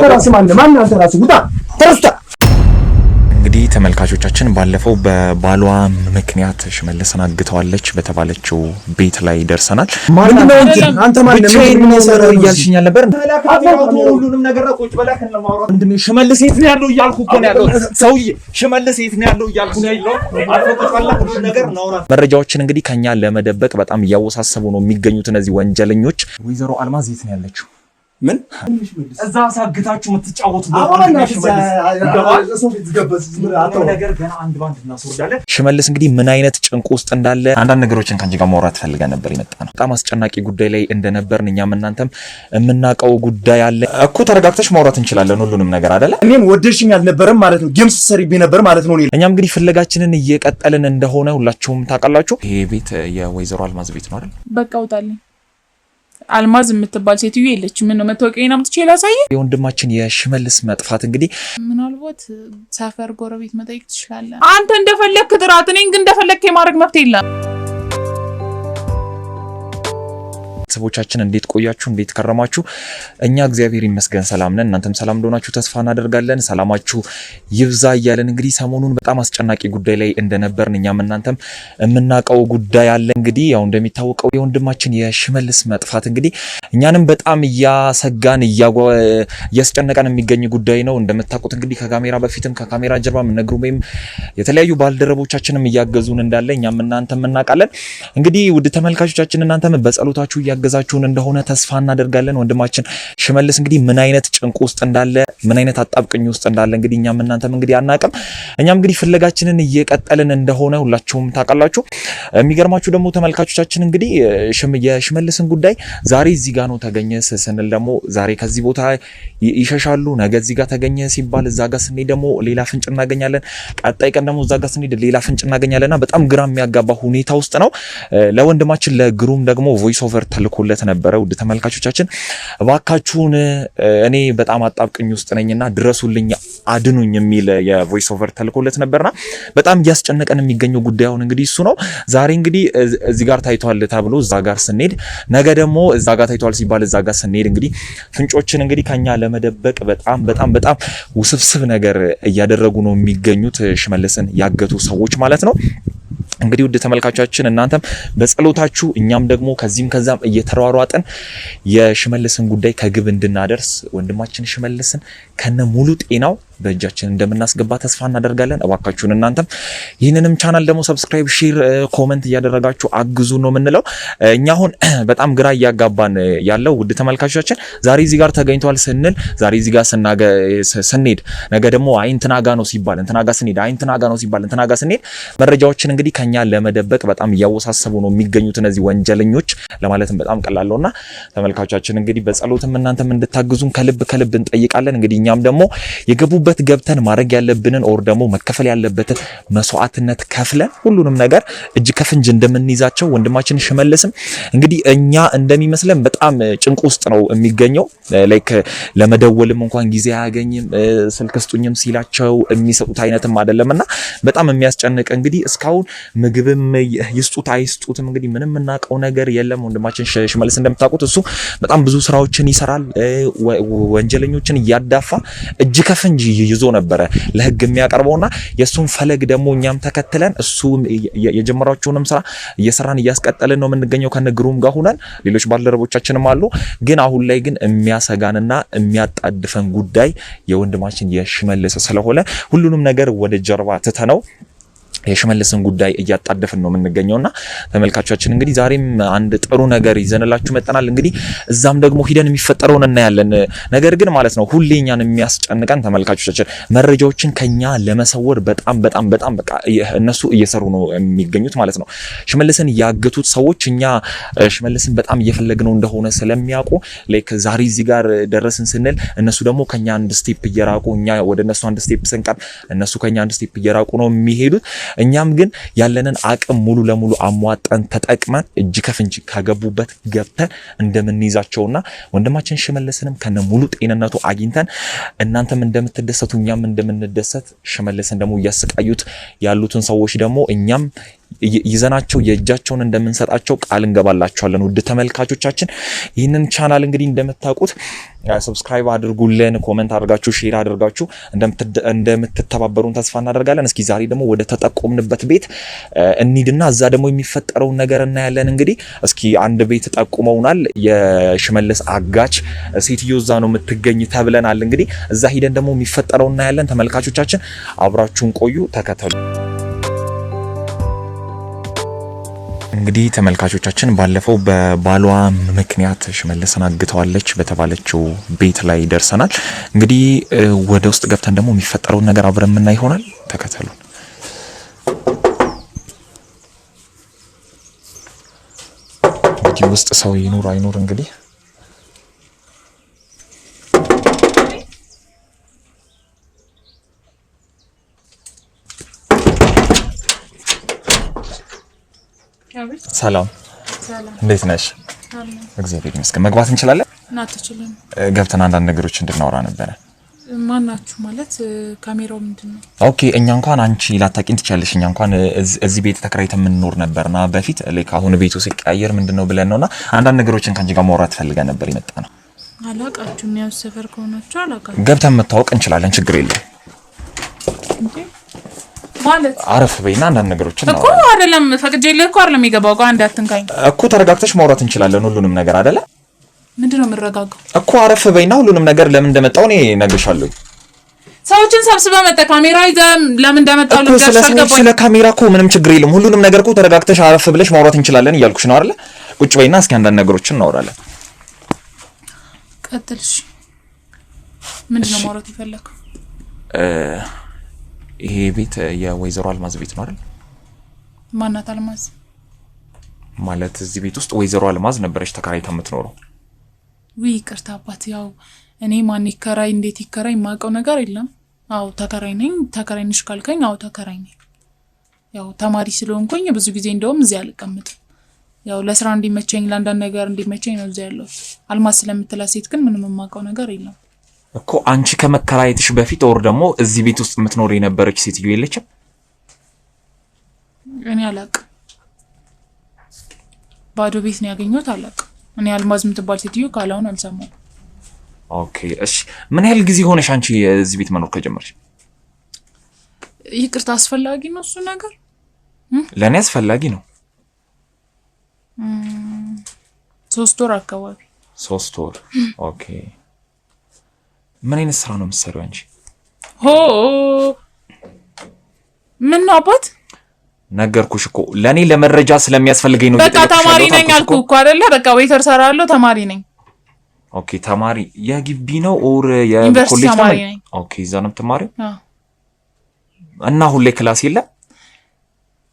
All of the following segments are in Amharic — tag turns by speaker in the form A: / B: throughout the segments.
A: አንተ ራስህ ማነህ? ማነህ አንተ ራስህ? ውጣ! ተነስታ።
B: እንግዲህ ተመልካቾቻችን ባለፈው በባሏ ምክንያት ሽመልስን አግተዋለች በተባለችው ቤት ላይ ደርሰናል።
A: ምንድነው እንትን? አንተ ማነህ?
B: ብቻዬን
A: ምንድነው
B: ነው
A: የሰራኸው?
B: እያልሽኝ አልነበር?
C: ሁሉንም ነገር ቁጭ ብለህ ምንድነው ሽመልስ የት ነው ያለው እያልኩ እኮ ነው ያለው። ሰውዬ ሽመልስ የት ነው ያለው እያልኩ ነው ያለው። አርፈህ ቁጭ በልና ሁሉንም ነገር እናውራ።
B: መረጃዎችን እንግዲህ ከኛ ለመደበቅ በጣም እያወሳሰቡ ነው የሚገኙት እነዚህ ወንጀለኞች። ወይዘሮ አልማዝ የት ነው ያለችው?
A: ምን?
C: እዛ አሳግታችሁ የምትጫወቱበት
A: አሁን
C: ወንድሜ
A: እናትህ
C: ሽመልስ ይገባል።
A: ሰው ፊት ገበዝ ዝም ብለህ
C: ሁሉንም
A: አታውራ።
C: ነገር ገና አንድ ባንድ እናስወርዳለን።
B: ሽመልስ እንግዲህ ምን አይነት ጭንቅ ውስጥ እንዳለ አንዳንድ ነገሮችን ከአንቺ ጋር ማውራት ፈልገን ነበር የመጣ ነው። በጣም አስጨናቂ ጉዳይ ላይ እንደነበርን እኛም እናንተም የምናውቀው ጉዳይ አለ እኮ። ተረጋግተሽ ማውራት እንችላለን ሁሉንም ነገር አይደለ?
A: እኔን ወደድሽኝ አልነበረም ማለት ነው። Game ስትሰሪብኝ ነበር ማለት ነው። እኔ
B: እኛም እንግዲህ ፍለጋችንን እየቀጠልን እንደሆነ ሁላችሁም ታውቃላችሁ። ይሄ ቤት የወይዘሮ አልማዝ ቤት ነው አይደል?
D: በቃ ውጣልኝ። አልማዝ የምትባል ሴትዮ የለችም። ምን ነው መታወቂያዬን አምጥቼ ላሳየህ?
B: የወንድማችን የሽመልስ መጥፋት እንግዲህ
D: ምናልባት ሰፈር ጎረቤት መጠየቅ ትችላለህ። አንተ እንደፈለግክ ጥራት፣ እኔን ግን እንደፈለግክ የማድረግ መብት የለም።
B: ቤተሰቦቻችን እንዴት ቆያችሁ? እንዴት ከረማችሁ? እኛ እግዚአብሔር ይመስገን ሰላም ነን። እናንተም ሰላም እንደሆናችሁ ተስፋ እናደርጋለን። ሰላማችሁ ይብዛ እያለን እንግዲህ ሰሞኑን በጣም አስጨናቂ ጉዳይ ላይ እንደነበርን እኛም እናንተም የምናውቀው ጉዳይ አለ። እንግዲህ ያው እንደሚታወቀው የወንድማችን የሽመልስ መጥፋት እንግዲህ እኛንም በጣም እያሰጋን እያስጨነቀን የሚገኝ ጉዳይ ነው። እንደምታውቁት እንግዲህ ከካሜራ በፊትም ከካሜራ ጀርባም እነ ግሩሜም የተለያዩ ባልደረቦቻችንም እያገዙን እንዳለ እኛም እናንተም እናውቃለን። እንግዲህ ውድ ተመልካቾቻችን እናንተም በጸሎታችሁ እያገዛችሁን እንደሆነ ተስፋ እናደርጋለን። ወንድማችን ሽመልስ እንግዲህ ምን አይነት ጭንቅ ውስጥ እንዳለ ምን አይነት አጣብቅኝ ውስጥ እንዳለ እንግዲህ እኛም እናንተም እንግዲህ አናውቅም። እኛም እንግዲህ ፍለጋችንን እየቀጠልን እንደሆነ ሁላችሁም ታውቃላችሁ። የሚገርማችሁ ደግሞ ተመልካቾቻችን እንግዲህ የሽመልስን ጉዳይ ዛሬ እዚህ ጋር ነው ተገኘ ስንል ደግሞ ዛሬ ከዚህ ቦታ ይሸሻሉ፣ ነገ እዚህ ጋር ተገኘ ሲባል እዛ ጋር ስንሄድ ደግሞ ሌላ ፍንጭ እናገኛለን። ቀጣይ ቀን ደግሞ እዛ ጋር ስንሄድ ሌላ ፍንጭ እናገኛለንና በጣም ግራ የሚያጋባ ሁኔታ ውስጥ ነው። ለወንድማችን ለግሩም ደግሞ voice over ተልኮለት ነበረ። ውድ ተመልካቾቻችን እባካችሁን እኔ በጣም አጣብቅኝ ውስጥ ነኝና ድረሱልኝ፣ አድኑኝ የሚል የ voice over ተልኮለት ነበርና በጣም እያስጨነቀን የሚገኘው ጉዳይ አሁን እንግዲህ እሱ ነው። ዛሬ እንግዲህ እዚህ ጋር ታይቷል ተብሎ እዛ ጋር ስንሄድ፣ ነገ ደግሞ እዛ ጋር ታይቷል ሲባል እዛ ጋር ስንሄድ እንግዲህ ፍንጮችን እንግዲህ ከኛ ለመደበቅ በጣም በጣም በጣም ውስብስብ ነገር እያደረጉ ነው የሚገኙት ሽመልስን ያገቱ ሰዎች ማለት ነው። እንግዲህ ውድ ተመልካቾቻችን እናንተም በጸሎታችሁ እኛም ደግሞ ከዚህም ከዛም እየተሯሯጥን የሽመልስን ጉዳይ ከግብ እንድናደርስ ወንድማችን ሽመልስን ከነ ሙሉ ጤናው በእጃችን እንደምናስገባ ተስፋ እናደርጋለን። እባካችሁን እናንተም ይህንንም ቻናል ደግሞ subscribe፣ share፣ comment እያደረጋችሁ አግዙ ነው የምንለው። እኛ አሁን በጣም ግራ እያጋባን ያለው ውድ ተመልካቾቻችን ዛሬ እዚህ ጋር ተገኝቷል ስንል ዛሬ እዚህ ጋር ስንሄድ ነገ ደግሞ አይ እንትና ጋ ነው ሲባል እንትና ጋ ስንሄድ አይ እንትና ጋ ነው ሲባል እንትና ጋ ስንሄድ መረጃዎችን እንግዲህ ከኛ ለመደበቅ በጣም እያወሳሰቡ ነው የሚገኙት እነዚህ ወንጀለኞች ለማለትም በጣም ቀላል ነውና ተመልካቾቻችን እንግዲህ በጸሎትም እናንተም እንድታግዙን ከልብ ከልብ እንጠይቃለን። እንግዲህ እኛም ደግሞ የገቡበት ገብተን ማድረግ ያለብንን or ደግሞ መከፈል ያለበትን መስዋዕትነት ከፍለን ሁሉንም ነገር እጅ ከፍንጅ እንደምንይዛቸው ወንድማችን ሽመልስም እንግዲህ እኛ እንደሚመስለን በጣም ጭንቅ ውስጥ ነው የሚገኘው። Like ለመደወልም እንኳን ጊዜ አያገኝም። ስልክ ስጡኝም ሲላቸው የሚሰጡት አይነትም አይደለምና በጣም የሚያስጨንቅ እንግዲህ እስካሁን ምግብም ይስጡት አይስጡትም እንግዲህ ምንም የምናውቀው ነገር የለም። ወንድማችን ሽመልስ እንደምታውቁት እሱ በጣም ብዙ ስራዎችን ይሰራል። ወንጀለኞችን እያዳፋ እጅ ከፍንጅ ይዞ ነበረ ለህግ የሚያቀርበውና የእሱን ፈለግ ደግሞ እኛም ተከትለን እሱ የጀመራቸውንም ስራ እየሰራን እያስቀጠልን ነው የምንገኘው ከነግሩም ጋር ሁነን ሌሎች ባልደረቦቻችንም አሉ። ግን አሁን ላይ ግን የሚያሰጋንና የሚያጣድፈን ጉዳይ የወንድማችን የሽመልስ ስለሆነ ሁሉንም ነገር ወደ ጀርባ ትተነው የሽመልስን ጉዳይ እያጣደፍን ነው የምንገኘውና ተመልካቾቻችን እንግዲህ ዛሬም አንድ ጥሩ ነገር ይዘንላችሁ መጠናል። እንግዲህ እዛም ደግሞ ሂደን የሚፈጠረውን እናያለን። ነገር ግን ማለት ነው ሁሌ እኛን የሚያስጨንቀን ተመልካቾቻችን መረጃዎችን ከኛ ለመሰወር በጣም በጣም በጣም በቃ እነሱ እየሰሩ ነው የሚገኙት ማለት ነው። ሽመልስን ያገቱት ሰዎች እኛ ሽመልስን በጣም እየፈለግነው እንደሆነ ስለሚያውቁ like ዛሬ እዚህ ጋር ደረስን ስንል እነሱ ደግሞ ከኛ አንድ step እየራቁ እኛ ወደ እነሱ አንድ step ስንቀርብ እነሱ ከኛ አንድ step እየራቁ ነው የሚሄዱት። እኛም ግን ያለንን አቅም ሙሉ ለሙሉ አሟጠን ተጠቅመን እጅ ከፍንጅ ከገቡበት ገብተን እንደምንይዛቸውና ወንድማችን ሽመልስንም ከነ ሙሉ ጤንነቱ አግኝተን እናንተም እንደምትደሰቱ እኛም እንደምንደሰት ሽመልስን ደግሞ እያሰቃዩት ያሉትን ሰዎች ደግሞ እኛም ይዘናቸው የእጃቸውን እንደምንሰጣቸው ቃል እንገባላችኋለን። ውድ ተመልካቾቻችን ይህንን ቻናል እንግዲህ እንደምታውቁት subscribe አድርጉልን፣ comment አድርጋችሁ፣ share አድርጋችሁ እንደምትተባበሩን ተስፋ እናደርጋለን። እስኪ ዛሬ ደግሞ ወደ ተጠቆምንበት ቤት እንሂድና እዛ ደግሞ የሚፈጠረውን ነገር እናያለን። እንግዲህ እስኪ አንድ ቤት ጠቁመውናል። የሽመልስ አጋች ሴትዮ እዛ ነው የምትገኝ ተብለናል። እንግዲህ እዛ ሂደን ደግሞ የሚፈጠረው እናያለን። ተመልካቾቻችን አብራችሁን ቆዩ፣ ተከተሉ። እንግዲህ ተመልካቾቻችን ባለፈው በባሏ ምክንያት ሽመልስን አግተዋለች በተባለችው ቤት ላይ ደርሰናል። እንግዲህ ወደ ውስጥ ገብተን ደግሞ የሚፈጠረውን ነገር አብረን የምናይ ይሆናል። ተከተሉን። እንግዲህ ውስጥ ሰው ይኑር አይኑር እንግዲህ ሰላም፣ እንዴት ነሽ? እግዚአብሔር ይመስገን። መግባት እንችላለን? ገብተን አንዳንድ ነገሮች እንድናወራ ነበረ።
D: ማናችሁ ማለት ካሜራው ምንድን ነው?
B: Okay፣ እኛ እንኳን አንቺ ላታቂን ትችያለሽ። እኛ እንኳን እዚህ ቤት ተከራይተን የምንኖር ነበርና በፊት like አሁን ቤቱ ሲቀያየር ምንድን ነው ብለን ነውና አንዳንድ ነገሮችን ከአንቺ ጋር ማውራት ፈልገን ነበር የመጣ ነው።
D: አላቃችሁም። ያው ሰፈር ከሆናችሁ አላቃችሁ።
B: ገብተን መታወቅ እንችላለን፣ ችግር የለም።
D: ማለት
B: አረፍ በይና አንዳንድ ነገሮችን
D: እኮ አይደለም ፈቅጄልህ እኮ አይደለም የገባው። ቆይ አንዴ አትንካኝ
B: እኮ ተረጋግተሽ ማውራት እንችላለን ሁሉንም ነገር አይደለ?
D: ምንድን ነው የምረጋጋው?
B: እኮ አረፍ በይና ሁሉንም ነገር ለምን እንደመጣው እኔ እነግርሻለሁ።
D: ሰዎችን ሰብስበህ መጠህ ካሜራ ይዘህ ለምን እንደመጣው ልንገርሽ አልገባኝም።
B: ስለ ካሜራ እኮ ምንም ችግር የለም። ሁሉንም ነገር እኮ ተረጋግተሽ አረፍ ብለሽ ማውራት እንችላለን እያልኩሽ ነው አይደለ? ቁጭ በይና እስኪ አንዳንድ ነገሮችን እናወራለን።
D: ቀጥል። እሺ ምንድን ነው ማውራት የፈለከው?
B: ይሄ ቤት የወይዘሮ አልማዝ ቤት ነው አይደል?
D: ማናት አልማዝ?
B: ማለት እዚህ ቤት ውስጥ ወይዘሮ አልማዝ ነበረች ተከራይታ የምትኖረው።
D: ውይ ይቅርታ አባት፣ ያው እኔ ማን ይከራይ እንዴት ይከራይ የማውቀው ነገር የለም። አዎ ተከራይ ነኝ። ተከራይ ነሽ ካልከኝ አዎ ተከራይ ነኝ። ያው ተማሪ ስለሆንኩኝ ብዙ ጊዜ እንደውም እዚህ አልቀምጥም። ያው ለስራ እንዲመቸኝ ለአንዳንድ ነገር እንዲመቸኝ ነው እዚህ ያለሁት። አልማዝ ስለምትላት ሴት ግን ምንም የማውቀው ነገር የለም።
B: እኮ አንቺ ከመከራየትሽ በፊት ወር ደግሞ እዚህ ቤት ውስጥ የምትኖር የነበረች ሴትዮ የለችም?
D: እኔ አላቅም። ባዶ ቤት ነው ያገኘሁት። አላቅም። እኔ አልማዝ የምትባል ሴትዮ ካላሁን አልሰማሁም።
B: Okay እሺ። ምን ያህል ጊዜ ሆነሽ አንቺ እዚህ ቤት መኖር ከጀመርሽ?
D: ይቅርታ፣ አስፈላጊ ነው እሱ ነገር?
B: ለእኔ አስፈላጊ ነው።
D: 3 ወር አካባቢ።
B: 3 ወር። Okay። ምን አይነት ስራ ነው የምትሰሪው አንቺ?
D: ሆ ምን ነው አባት?
B: ነገርኩሽ እኮ ለእኔ ለመረጃ ስለሚያስፈልገኝ ነው።
D: በቃ ተማሪ ነኝ አልኩህ እኮ አይደለ? በቃ waiter ሰራለሁ፣ ተማሪ ነኝ።
B: Okay ተማሪ የግቢ ነው or የኮሌጅ
D: ተማሪ ነኝ?
B: Okay እዛ ነው የምትማሪው? እና ሁሌ class የለም?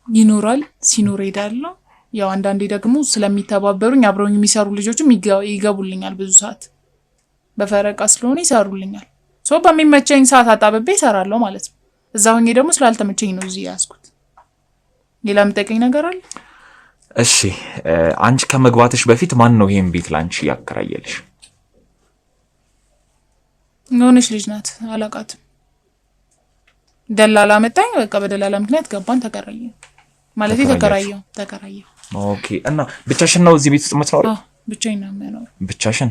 D: ይኖራል፣ ሲኖር ሄዳለሁ። ያው አንዳንዴ ደግሞ ስለሚተባበሩኝ አብረውኝ የሚሰሩ ልጆችም ይገቡልኛል። ብዙ ሰዓት በፈረቃ ስለሆነ ይሰሩልኛል። So በሚመቸኝ ሰዓት አጣብቤ እሰራለሁ ማለት ነው። እዛ ሆኜ ደግሞ ስላልተመቸኝ ነው እዚህ ያዝኩት። ሌላ የምጠይቀኝ ነገር አለ?
B: እሺ አንቺ ከመግባትሽ በፊት ማን ነው ይሄን ቤት ላንቺ ያከራየልሽ?
D: የሆነች ልጅ ናት፣ አላውቃትም። ደላላ መጣኝ። በቃ በደላላ ምክንያት ገባን፣ ተከራየን። ማለቴ ተከራየሁ።
B: Okay እና ብቻሽን ነው እዚህ ቤት ውስጥ የምትኖሪው?
D: ብቻዬን ነው የምኖረው።
B: ብቻሽን?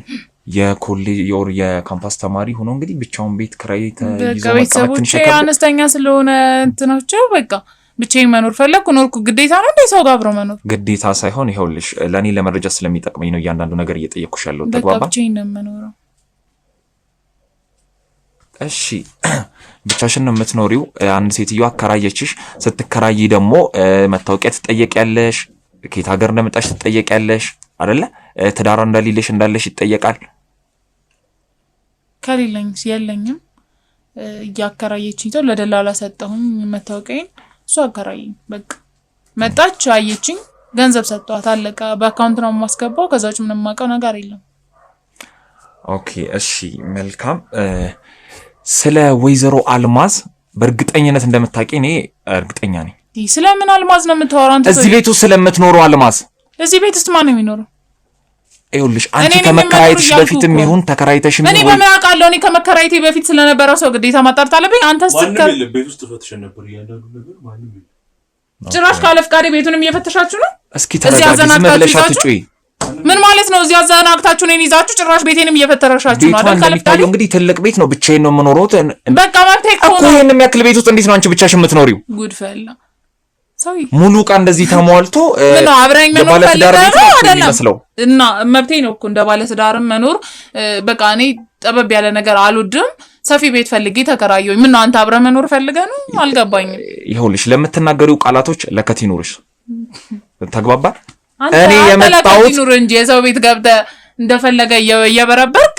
B: የኮሌጅ or የካምፓስ ተማሪ ሆኖ እንግዲህ ብቻውን ቤት ክራይ ተይዞ
D: ቤተሰቦቼ አነስተኛ ስለሆነ እንትናቸው በቃ ብቻዬን መኖር ፈለግኩ፣ ኖርኩ። ግዴታ ነው እንዴ ሰው ጋር አብሮ መኖር?
B: ግዴታ ሳይሆን ይኸውልሽ ለእኔ ለመረጃ ስለሚጠቅመኝ ነው እያንዳንዱ ነገር እየጠየቅኩሽ ያለው።
D: ተግባባ? ብቻዬን ነው የምኖረው።
B: እሺ ብቻሽን ነው የምትኖሪው። አንድ ሴትዮ አከራየችሽ። ስትከራይ ደግሞ መታወቂያ ትጠየቂያለሽ፣ ከየት ሀገር እንደመጣሽ ትጠየቂያለሽ አይደለ? ትዳር እንደሌለሽ እንዳለሽ ይጠየቃል።
D: ከሌለኝ የለኝም። እያከራየችኝ ተው ለደላላ ሰጠሁኝ መታወቂያዬን፣ እሱ አከራየኝ። በቃ መጣች፣ አየችኝ፣ ገንዘብ ሰጠኋት፣ አለቀ። በ account ነው የማስገባው። ከዛ ውጭ ምንም የማውቀው ነገር የለም።
B: Okay እሺ፣ መልካም። ስለ ወይዘሮ አልማዝ በእርግጠኝነት እንደምታውቂ እኔ እርግጠኛ ነኝ።
D: ስለምን አልማዝ ነው የምታወራው አንተ?
B: እዚህ ቤት ውስጥ ስለምትኖረው አልማዝ።
D: እዚህ ቤት ውስጥ ማን ነው የሚኖረው?
B: ይኸውልሽ አንቺ ከመከራየትሽ በፊትም ይሁን ተከራይተሽም
D: እኔ በምን አውቃለሁ? እኔ ከመከራየቴ በፊት ስለነበረው ሰው ግዴታ ማጣራት አለብኝ። አንተ ስትከ
E: ማንም የለም ቤት ውስጥ ፈትሸን ነበር እያንዳንዱ ነገር ማንም የለም።
D: ጭራሽ ካለ ፍቃዴ ቤቱንም እየፈተሻችሁ ነው።
B: እስኪ ተረጋጊ፣ ዝም ብለሽ አትጩይ።
D: ምን ማለት ነው? እዚህ አዘናግታችሁ እኔን ይዛችሁ ጭራሽ ቤቴንም እየፈተሻችሁ ነው አይደል? ካለ ፍቃዴ
B: እንግዲህ ትልቅ ቤት ነው፣ ብቻዬን ነው የምኖረው።
D: በቃ መብቴ እኮ
B: ነው። ይሄን የሚያክል ቤት ውስጥ እንዴት ነው አንቺ ብቻሽን የምትኖሪው?
D: ጉድ ፈላ ሰውዬ።
B: ሙሉ ዕቃ እንደዚህ ተሟልቶ
D: ምን ነው አብረኝ መኖር ፈልገህ ነው አይደለም? እና መብቴ ነው እኮ እንደ ባለትዳርም መኖር። በቃ እኔ ጠበብ ያለ ነገር አልወድም። ሰፊ ቤት ፈልጌ ተከራየሁኝ። ምን ነው አንተ አብረህ መኖር ፈልገህ ነው? አልገባኝም።
B: ይኸውልሽ ለምትናገሪው ቃላቶች ለከት ይኑርሽ። ተግባባ። እኔ የመጣሁት
D: ይኑር እንጂ የሰው ቤት ገብተህ እንደፈለገ እየበረበርክ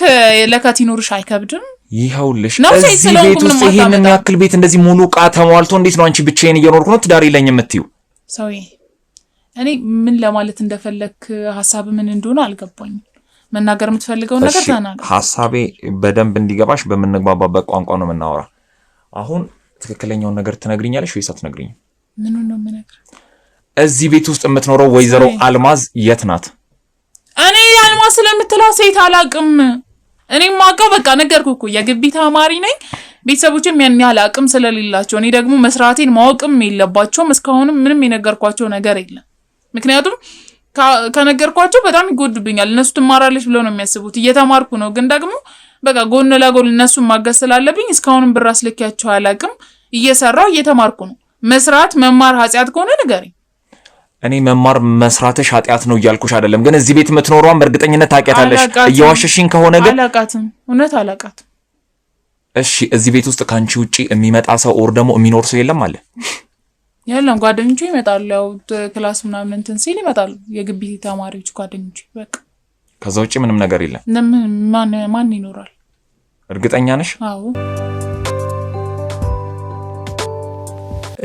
D: ለከት ይኑርሽ አይከብድም?
B: ይኸውልሽ እዚህ ቤት ውስጥ ይሄን የሚያክል ቤት እንደዚህ ሙሉ ዕቃ ተሟልቶ እንዴት ነው አንቺ ብቻዬን እየኖርኩ ነው ትዳር የለኝም የምትይው?
D: ሰውዬ እኔ ምን ለማለት እንደፈለክ ሀሳብ ምን እንደሆነ አልገባኝም። መናገር የምትፈልገውን ነገር ተናገር።
B: ሀሳቤ በደንብ እንዲገባሽ በምንግባባበት ቋንቋ ነው የምናወራ። አሁን ትክክለኛውን ነገር ትነግሪኛለሽ ወይስ አትነግሪኝም?
D: ምኑን ነው የምነግርህ?
B: እዚህ ቤት ውስጥ የምትኖረው ወይዘሮ አልማዝ የት ናት?
D: እኔ አልማዝ ስለምትላት ሴት አላውቅም። እኔ የማውቀው በቃ ነገርኩህ እኮ የግቢ ተማሪ ነኝ። ቤተሰቦችም ያን ያህል አቅም ስለሌላቸው እኔ ደግሞ መስራቴን ማወቅም የለባቸውም። እስካሁንም ምንም የነገርኳቸው ነገር የለም። ምክንያቱም ከነገርኳቸው በጣም ይጎዱብኛል። እነሱ ትማራለች ብለው ነው የሚያስቡት። እየተማርኩ ነው፣ ግን ደግሞ በቃ ጎን ለጎን እነሱን ማገዝ ስላለብኝ እስካሁንም ብር አስልኬያቸው አላውቅም። እየሰራሁ እየተማርኩ ነው። መስራት መማር ኃጢአት ከሆነ ንገረኝ።
B: እኔ መማር መስራትሽ ኃጢአት ነው እያልኩሽ አይደለም፣ ግን እዚህ ቤት የምትኖረዋን በእርግጠኝነት ታውቂያታለሽ። እየዋሸሽኝ ከሆነ ግን
D: አላውቃትም፣ እውነት አላውቃትም።
B: እሺ፣ እዚህ ቤት ውስጥ ከአንቺ ውጪ የሚመጣ ሰው or ደግሞ የሚኖር ሰው የለም አለ?
D: የለም። ጓደኞቹ ይመጣሉ፣ ያው class ምናምን እንትን ሲል ይመጣሉ፣ የግቢ ተማሪዎች ጓደኞቹ። በቃ
B: ከዛ ውጪ ምንም ነገር የለም።
D: ማን ይኖራል?
B: እርግጠኛ ነሽ?
D: አዎ።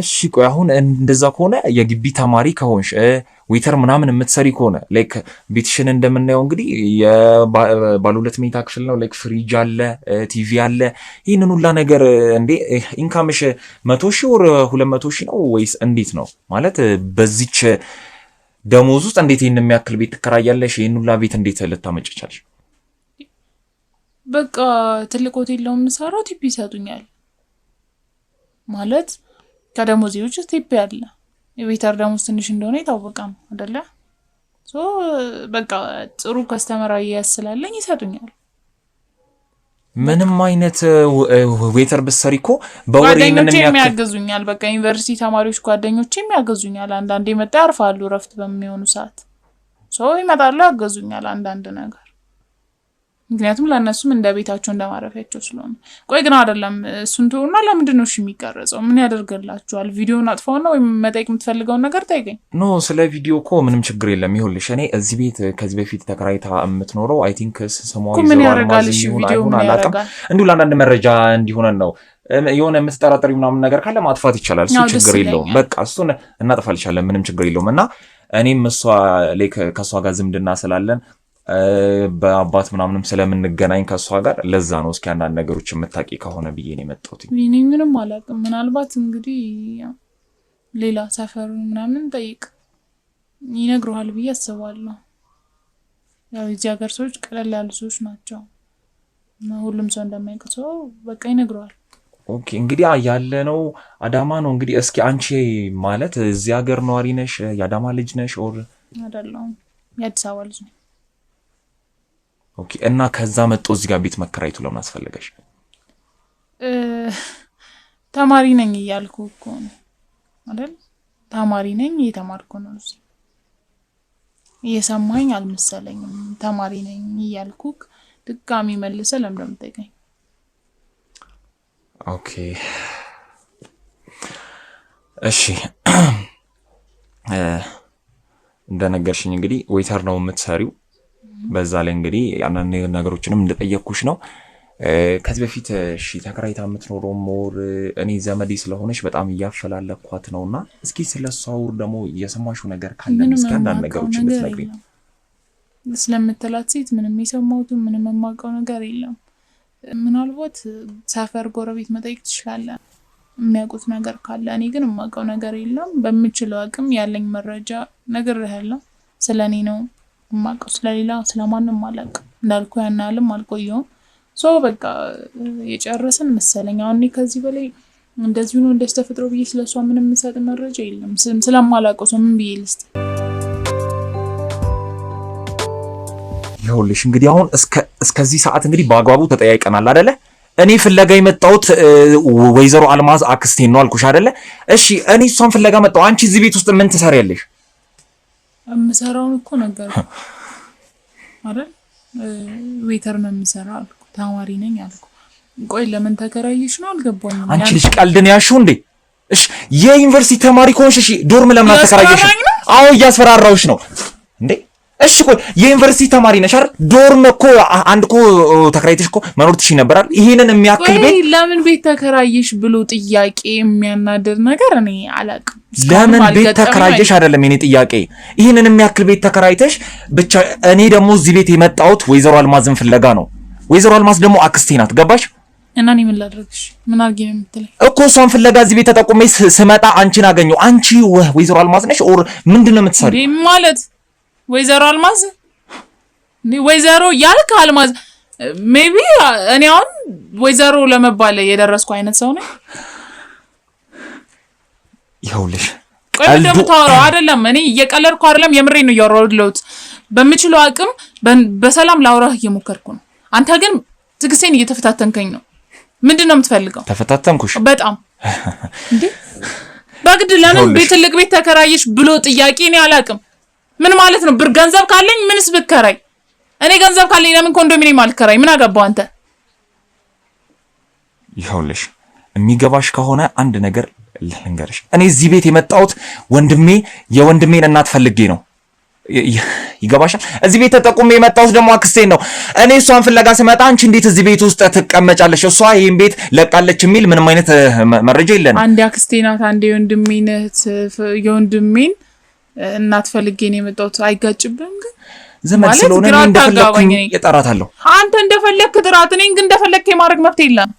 B: እሺ ቆይ አሁን እንደዛ ከሆነ የግቢ ተማሪ ከሆንሽ waiter ምናምን የምትሰሪ ከሆነ like ቤትሽን እንደምናየው እንግዲህ የባለ ሁለት መኝታ ክፍል ነው። like ፍሪጅ አለ፣ ቲቪ አለ። ይህንን ሁላ ነገር እንዴ income ሽ 100,000 or 200,000 ነው ወይስ እንዴት ነው? ማለት በዚች ደሞዝ ውስጥ እንዴት ይህን የሚያክል ቤት ትከራያለሽ? ይህን ሁላ ቤት እንዴት ልታመጭ ቻልሽ?
D: በቃ ትልቅ ሆቴል ነው የምሰራው፣ tip ይሰጡኛል ማለት ከደሞዜ ውጭ tip ያለ የ waiter ደሞዝ ትንሽ እንደሆነ የታወቀ ነው አይደለ? so በቃ ጥሩ customer አያያዝ ስላለኝ ይሰጡኛል።
B: ምንም አይነት waiter ብትሰሪ እኮ በወር ይሄንን
D: የሚያገዙኛል። በቃ ዩኒቨርሲቲ ተማሪዎች ጓደኞቼም ያገዙኛል። አንዳንዴ መጣ ያርፋሉ እረፍት በሚሆኑ ሰዓት so ይመጣሉ፣ ያገዙኛል አንዳንድ ነገር ምክንያቱም ለእነሱም እንደ ቤታቸው እንደማረፊያቸው ስለሆነ። ቆይ ግን አይደለም እሱን ተውና፣ ለምንድን ነው እሺ የሚቀረጸው? ምን ያደርግላችኋል? ቪዲዮን አጥፋውና ወይም መጠየቅ የምትፈልገውን ነገር ጠይቀኝ።
B: No ስለ ቪዲዮ እኮ ምንም ችግር የለም። ይኸውልሽ እኔ እዚህ ቤት ከዚህ በፊት ተከራይታ የምትኖረው I think ስሟ
D: ምን ያደርጋል? እሺ ቪዲዮ ምን ያደርጋል?
B: እንዲሁ ለአንዳንድ መረጃ እንዲሆነን ነው። የሆነ የምትጠራጠሪ ምናምን ነገር ካለ ማጥፋት ይቻላል። እሱ ችግር የለውም። በቃ እሱን እናጥፋልሻለን። ምንም ችግር የለውም። እና እኔም እሷ like ከእሷ ጋር ዝምድና ስላለን በአባት ምናምንም ስለምንገናኝ ከእሷ ጋር ለዛ ነው። እስኪ አንዳንድ ነገሮች የምታውቂ ከሆነ ብዬ ነው የመጣሁት።
D: እኔ ምንም አላውቅም። ምናልባት እንግዲህ ሌላ ሰፈሩን ምናምን ጠይቅ ይነግሩሃል ብዬ አስባለሁ። ያው የዚህ ሀገር ሰዎች ቀለል ያሉ ሰዎች ናቸው። ሁሉም ሰው እንደማያውቅ ሰው በቃ ይነግረዋል።
B: Okay እንግዲህ ያለነው አዳማ ነው። እንግዲህ እስኪ አንቺ ማለት እዚህ ሀገር ነዋሪ ነሽ? የአዳማ ልጅ ነሽ or?
D: አይደለሁም፣ የአዲስ አበባ ልጅ ነኝ።
B: Okay እና ከዛ መጥቶ እዚህ ጋር ቤት መከራየቱ ለምን አስፈለገሽ?
D: ተማሪ ነኝ እያልኩ እኮ ነው አይደል? ተማሪ ነኝ እየተማርኩ ነው። እዚህ እየሰማኝ አልመሰለኝም። ተማሪ ነኝ እያልኩ ድጋሚ መልሰህ ለምን እንደምጠይቀኝ?
B: Okay እሺ፣ እንደነገርሽኝ እንግዲህ waiter ነው የምትሰሪው። በዛ ላይ እንግዲህ አንዳንድ ነገሮችንም እንደጠየቅኩሽ ነው። ከዚህ በፊት እሺ ተከራይታ የምትኖረው more እኔ ዘመዴ ስለሆነች በጣም እያፈላለኳት ነውና እስኪ ስለሷ ውር ደግሞ የሰማሽው ነገር ካለ እስኪ አንዳንድ ነገሮች ብትነግሪኝ።
D: ስለምትላት ሴት ምንም የሰማሁትም ምንም የማውቀው ነገር የለም። ምናልባት ሰፈር ጎረቤት መጠየቅ ትችላለህ የሚያውቁት ነገር ካለ። እኔ ግን የማውቀው ነገር የለም። በምችለው አቅም ያለኝ መረጃ ነግሬሃለሁ። ስለኔ ነው የማውቀው፣ ስለሌላ ስለማንም አላውቅም። እንዳልኩ ያን ያህልም አልቆየሁም። So በቃ የጨረስን መሰለኝ። አሁን እኔ ከዚህ በላይ እንደዚሁ ነው እንደዚህ ተፈጥሮ ብዬ ስለሷ ምንም የምሰጥ መረጃ የለም። ስለማላውቀው ሰው ምን ብዬ ልስጥ?
B: ይኸውልሽ እንግዲህ አሁን እስከዚህ ሰዓት እንግዲህ በአግባቡ ተጠያይቀናል አይደለ? እኔ ፍለጋ የመጣሁት ወይዘሮ አልማዝ አክስቴን ነው አልኩሽ አይደለ? እሺ እኔ እሷን ፍለጋ መጣሁ። አንቺ እዚህ ቤት ውስጥ ምን ትሰሪያለሽ?
D: የምሰራውን እኮ ነገር አይደል? waiter ነው የምሰራው አልኩ። ተማሪ ነኝ አልኩ። ቆይ ለምን ተከራየሽ ነው አልገባኝም።
B: አንቺ ልጅ ቀልድን ያልሽው እንዴ? እሺ የዩኒቨርሲቲ ተማሪ ከሆንሽ እሺ dorm ለምን አልተከራየሽ? አዎ እያስፈራራሁሽ ነው እንዴ? እሺ ቆይ የዩኒቨርሲቲ ተማሪ ነሽ አይደል? dorm እኮ አንድ እኮ ተከራይተሽ እኮ መኖር ትችይ ነበር አይደል? ይሄንን የሚያክል ቤት
D: ለምን ቤት ተከራየሽ ብሎ ጥያቄ የሚያናድር ነገር እኔ አላውቅም።
B: ለምን ቤት ተከራየሽ አይደለም የኔ ጥያቄ። ይሄንን የሚያክል ቤት ተከራይተሽ ብቻ። እኔ ደግሞ እዚህ ቤት የመጣሁት ወይዘሮ አልማዝን ፍለጋ ነው። ወይዘሮ አልማዝ ደግሞ አክስቴ ናት። ገባሽ?
D: እና እኔ ምን ላድርግሽ? ምን አድርጌ ነው የምትለኝ?
B: እኮ እሷን ፍለጋ እዚህ ቤት ተጠቁሜ ስመጣ አንቺን አገኘሁ። አንቺ ወይዘሮ አልማዝ ነሽ or ምንድን ነው የምትሰሪው?
D: ማለት ወይዘሮ አልማዝ ወይዘሮ ያልክ አልማዝ maybe እኔ አሁን ወይዘሮ ለመባል የደረስኩ አይነት ሰው ነኝ።
B: ይኸውልሽ
D: ቆይ ምንድን ነው የምታወራው? አይደለም እኔ እየቀለድኩ አይደለም፣ የምሬን ነው እያወራሁ ያለሁት። በምችለው አቅም በሰላም ላውራህ እየሞከርኩ ነው። አንተ ግን ትዕግስቴን እየተፈታተንከኝ ነው። ምንድን ነው የምትፈልገው?
B: ተፈታተንኩሽ
D: በጣም እንዴ? በግድ ለምን ቤት ትልቅ ቤት ተከራየሽ ብሎ ጥያቄ እኔ አላውቅም። ምን ማለት ነው? ብር ገንዘብ ካለኝ ምንስ ብከራይ? እኔ ገንዘብ ካለኝ ለምን ኮንዶሚኒየም አልከራይ? ምን አገባው አንተ?
B: ይኸውልሽ የሚገባሽ ከሆነ አንድ ነገር ልንገርሽ። እኔ እዚህ ቤት የመጣሁት ወንድሜ የወንድሜን እናት ፈልጌ ነው። ይገባሻል? እዚህ ቤት ተጠቁሜ የመጣሁት ደግሞ አክስቴን ነው። እኔ እሷን ፍለጋ ስመጣ አንቺ እንዴት እዚህ ቤት ውስጥ ትቀመጫለሽ? እሷ ይሄን ቤት ለቃለች የሚል ምንም አይነት መረጃ የለንም።
D: አንዴ አክስቴ ናት፣ አንዴ የወንድሜን የወንድሜን እናት ፈልጌ ነው የመጣሁት። አይጋጭብህም? ግን
B: ዘመድ ስለሆነ እኔ እንደፈለኩኝ እጠራታለሁ።
D: አንተ እንደፈለክ ጥራት፣ እኔን ግን እንደፈለክ የማድረግ መብት የለም።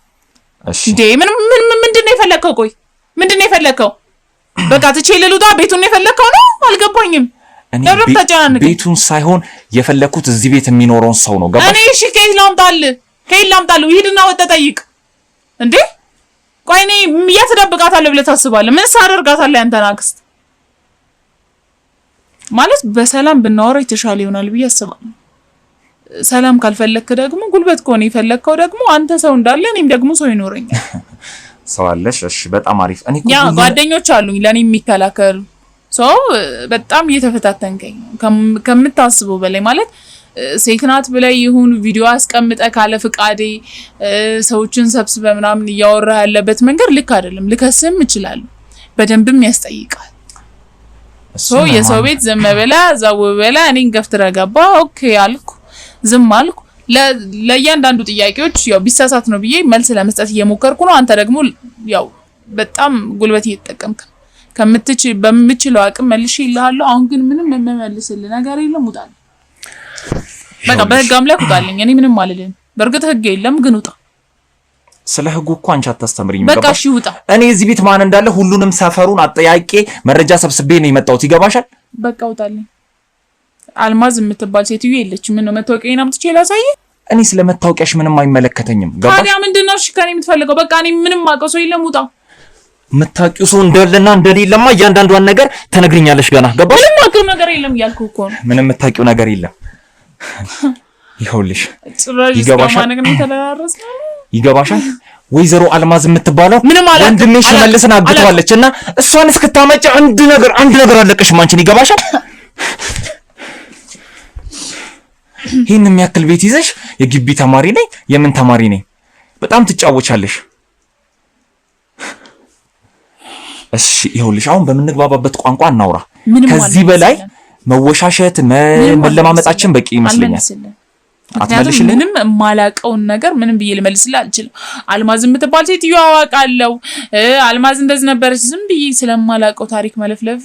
B: እሺ
D: እንዴ ምን ምን ምንድን ነው የፈለከው? ቆይ ምንድን ነው የፈለከው? በቃ ትቼ ልውጣ? ቤቱን ነው የፈለከው ነው? አልገባኝም።
B: እኔ ቤቱን ሳይሆን የፈለኩት እዚህ ቤት የሚኖረውን ሰው ነው። ገባሽ?
D: እኔ እሺ ከየት ላምጣልህ? ከየት ላምጣልህ? ሂድና ወጥተህ ጠይቅ። እንዴ ቆይ እኔ የት እደብቃታለሁ ብለህ ታስባለህ? ምን ሳደርጋታለሁ ያንተን አክስት? ማለት በሰላም ብናወራ የተሻለ ይሆናል ብዬ አስባለሁ። ሰላም ካልፈለክ ደግሞ ጉልበት ከሆነ የፈለግከው ደግሞ አንተ ሰው እንዳለ እኔም ደግሞ ሰው ይኖረኛል።
B: ሰው አለሽ? እሺ በጣም አሪፍ። እኔ
D: ያ ጓደኞች አሉኝ ለኔ የሚከላከሉ ሰው። በጣም እየተፈታተንከኝ ነው ከምታስበው በላይ። ማለት ሴት ናት ብለህ ይሁን ቪዲዮ አስቀምጠ ካለ ፍቃዴ ሰዎችን ሰብስበ ምናምን እያወራ ያለበት መንገድ ልክ አይደለም። ልከስም እችላለሁ፣ በደንብም ያስጠይቃል። so የሰው ቤት ዝም ብለህ ዘው ብለህ እኔን ገፍትረህ ገባ። okay አልኩ፣ ዝም አልኩ። ለእያንዳንዱ ጥያቄዎች ያው ቢሳሳት ነው ብዬ መልስ ለመስጠት እየሞከርኩ ነው። አንተ ደግሞ ያው በጣም ጉልበት እየተጠቀምክ ነው። በምችለው አቅም መልሼ እልሃለሁ። አሁን ግን ምንም የምመልስልህ ነገር የለም። ውጣልኝ፣ በቃ በህግ አምላክ ውጣልኝ። እኔ ምንም አልልህም። በእርግጥ ህግ የለም ግን ውጣ።
B: ስለ ህጉ እኮ አንቺ አታስተምሪኝም።
D: በቃ እሺ ውጣ።
B: እኔ እዚህ ቤት ማን እንዳለ ሁሉንም ሰፈሩን አጠያቄ መረጃ ሰብስቤ ነው የመጣሁት። ይገባሻል?
D: በቃ ውጣልኝ። አልማዝ የምትባል ሴትዮ የለችም። ምን ነው መታወቂያዬን አምጥቼ ላሳይህ?
B: እኔ ስለ መታወቂያሽ ምንም አይመለከተኝም። ገባሽ?
D: ታዲያ ምንድን ነው እሺ ከእኔ የምትፈልገው? በቃ እኔ ምንም አውቀው ሰው የለም። ውጣ።
B: የምታውቂው ሰው እንዳለና እንደሌለማ እያንዳንዷን ነገር ትነግሪኛለሽ ገና። ገባሽ?
D: ምንም አውቀው ነገር የለም እያልኩህ እኮ ነው።
B: ምንም የምታውቂው ነገር የለም። ይኸውልሽ
D: ይገባሻል?
B: ይገባሻል? ወይዘሮ አልማዝ የምትባለው ወንድሜ ሽመልስን አግተዋለች እና እሷን እስክታመጪ አንድ ነገር አንድ ነገር አለቀሽም አንቺን። ይገባሻል? ይህን የሚያክል ቤት ይዘሽ የግቢ ተማሪ ነኝ የምን ተማሪ ነኝ በጣም ትጫወቻለሽ። እሺ ይኸውልሽ አሁን በምንግባባበት ቋንቋ እናውራ። ከዚህ በላይ መወሻሸት መለማመጣችን በቂ ይመስለኛል።
D: ምክንያቱም ምንም የማላውቀውን ነገር ምንም ብዬ ልመልስልህ አልችልም። አልማዝ የምትባል ሴትዮ አዋቃለሁ፣ አልማዝ እንደዚህ ነበረች። ዝም ብዬ ስለማላውቀው ታሪክ መለፍለፍ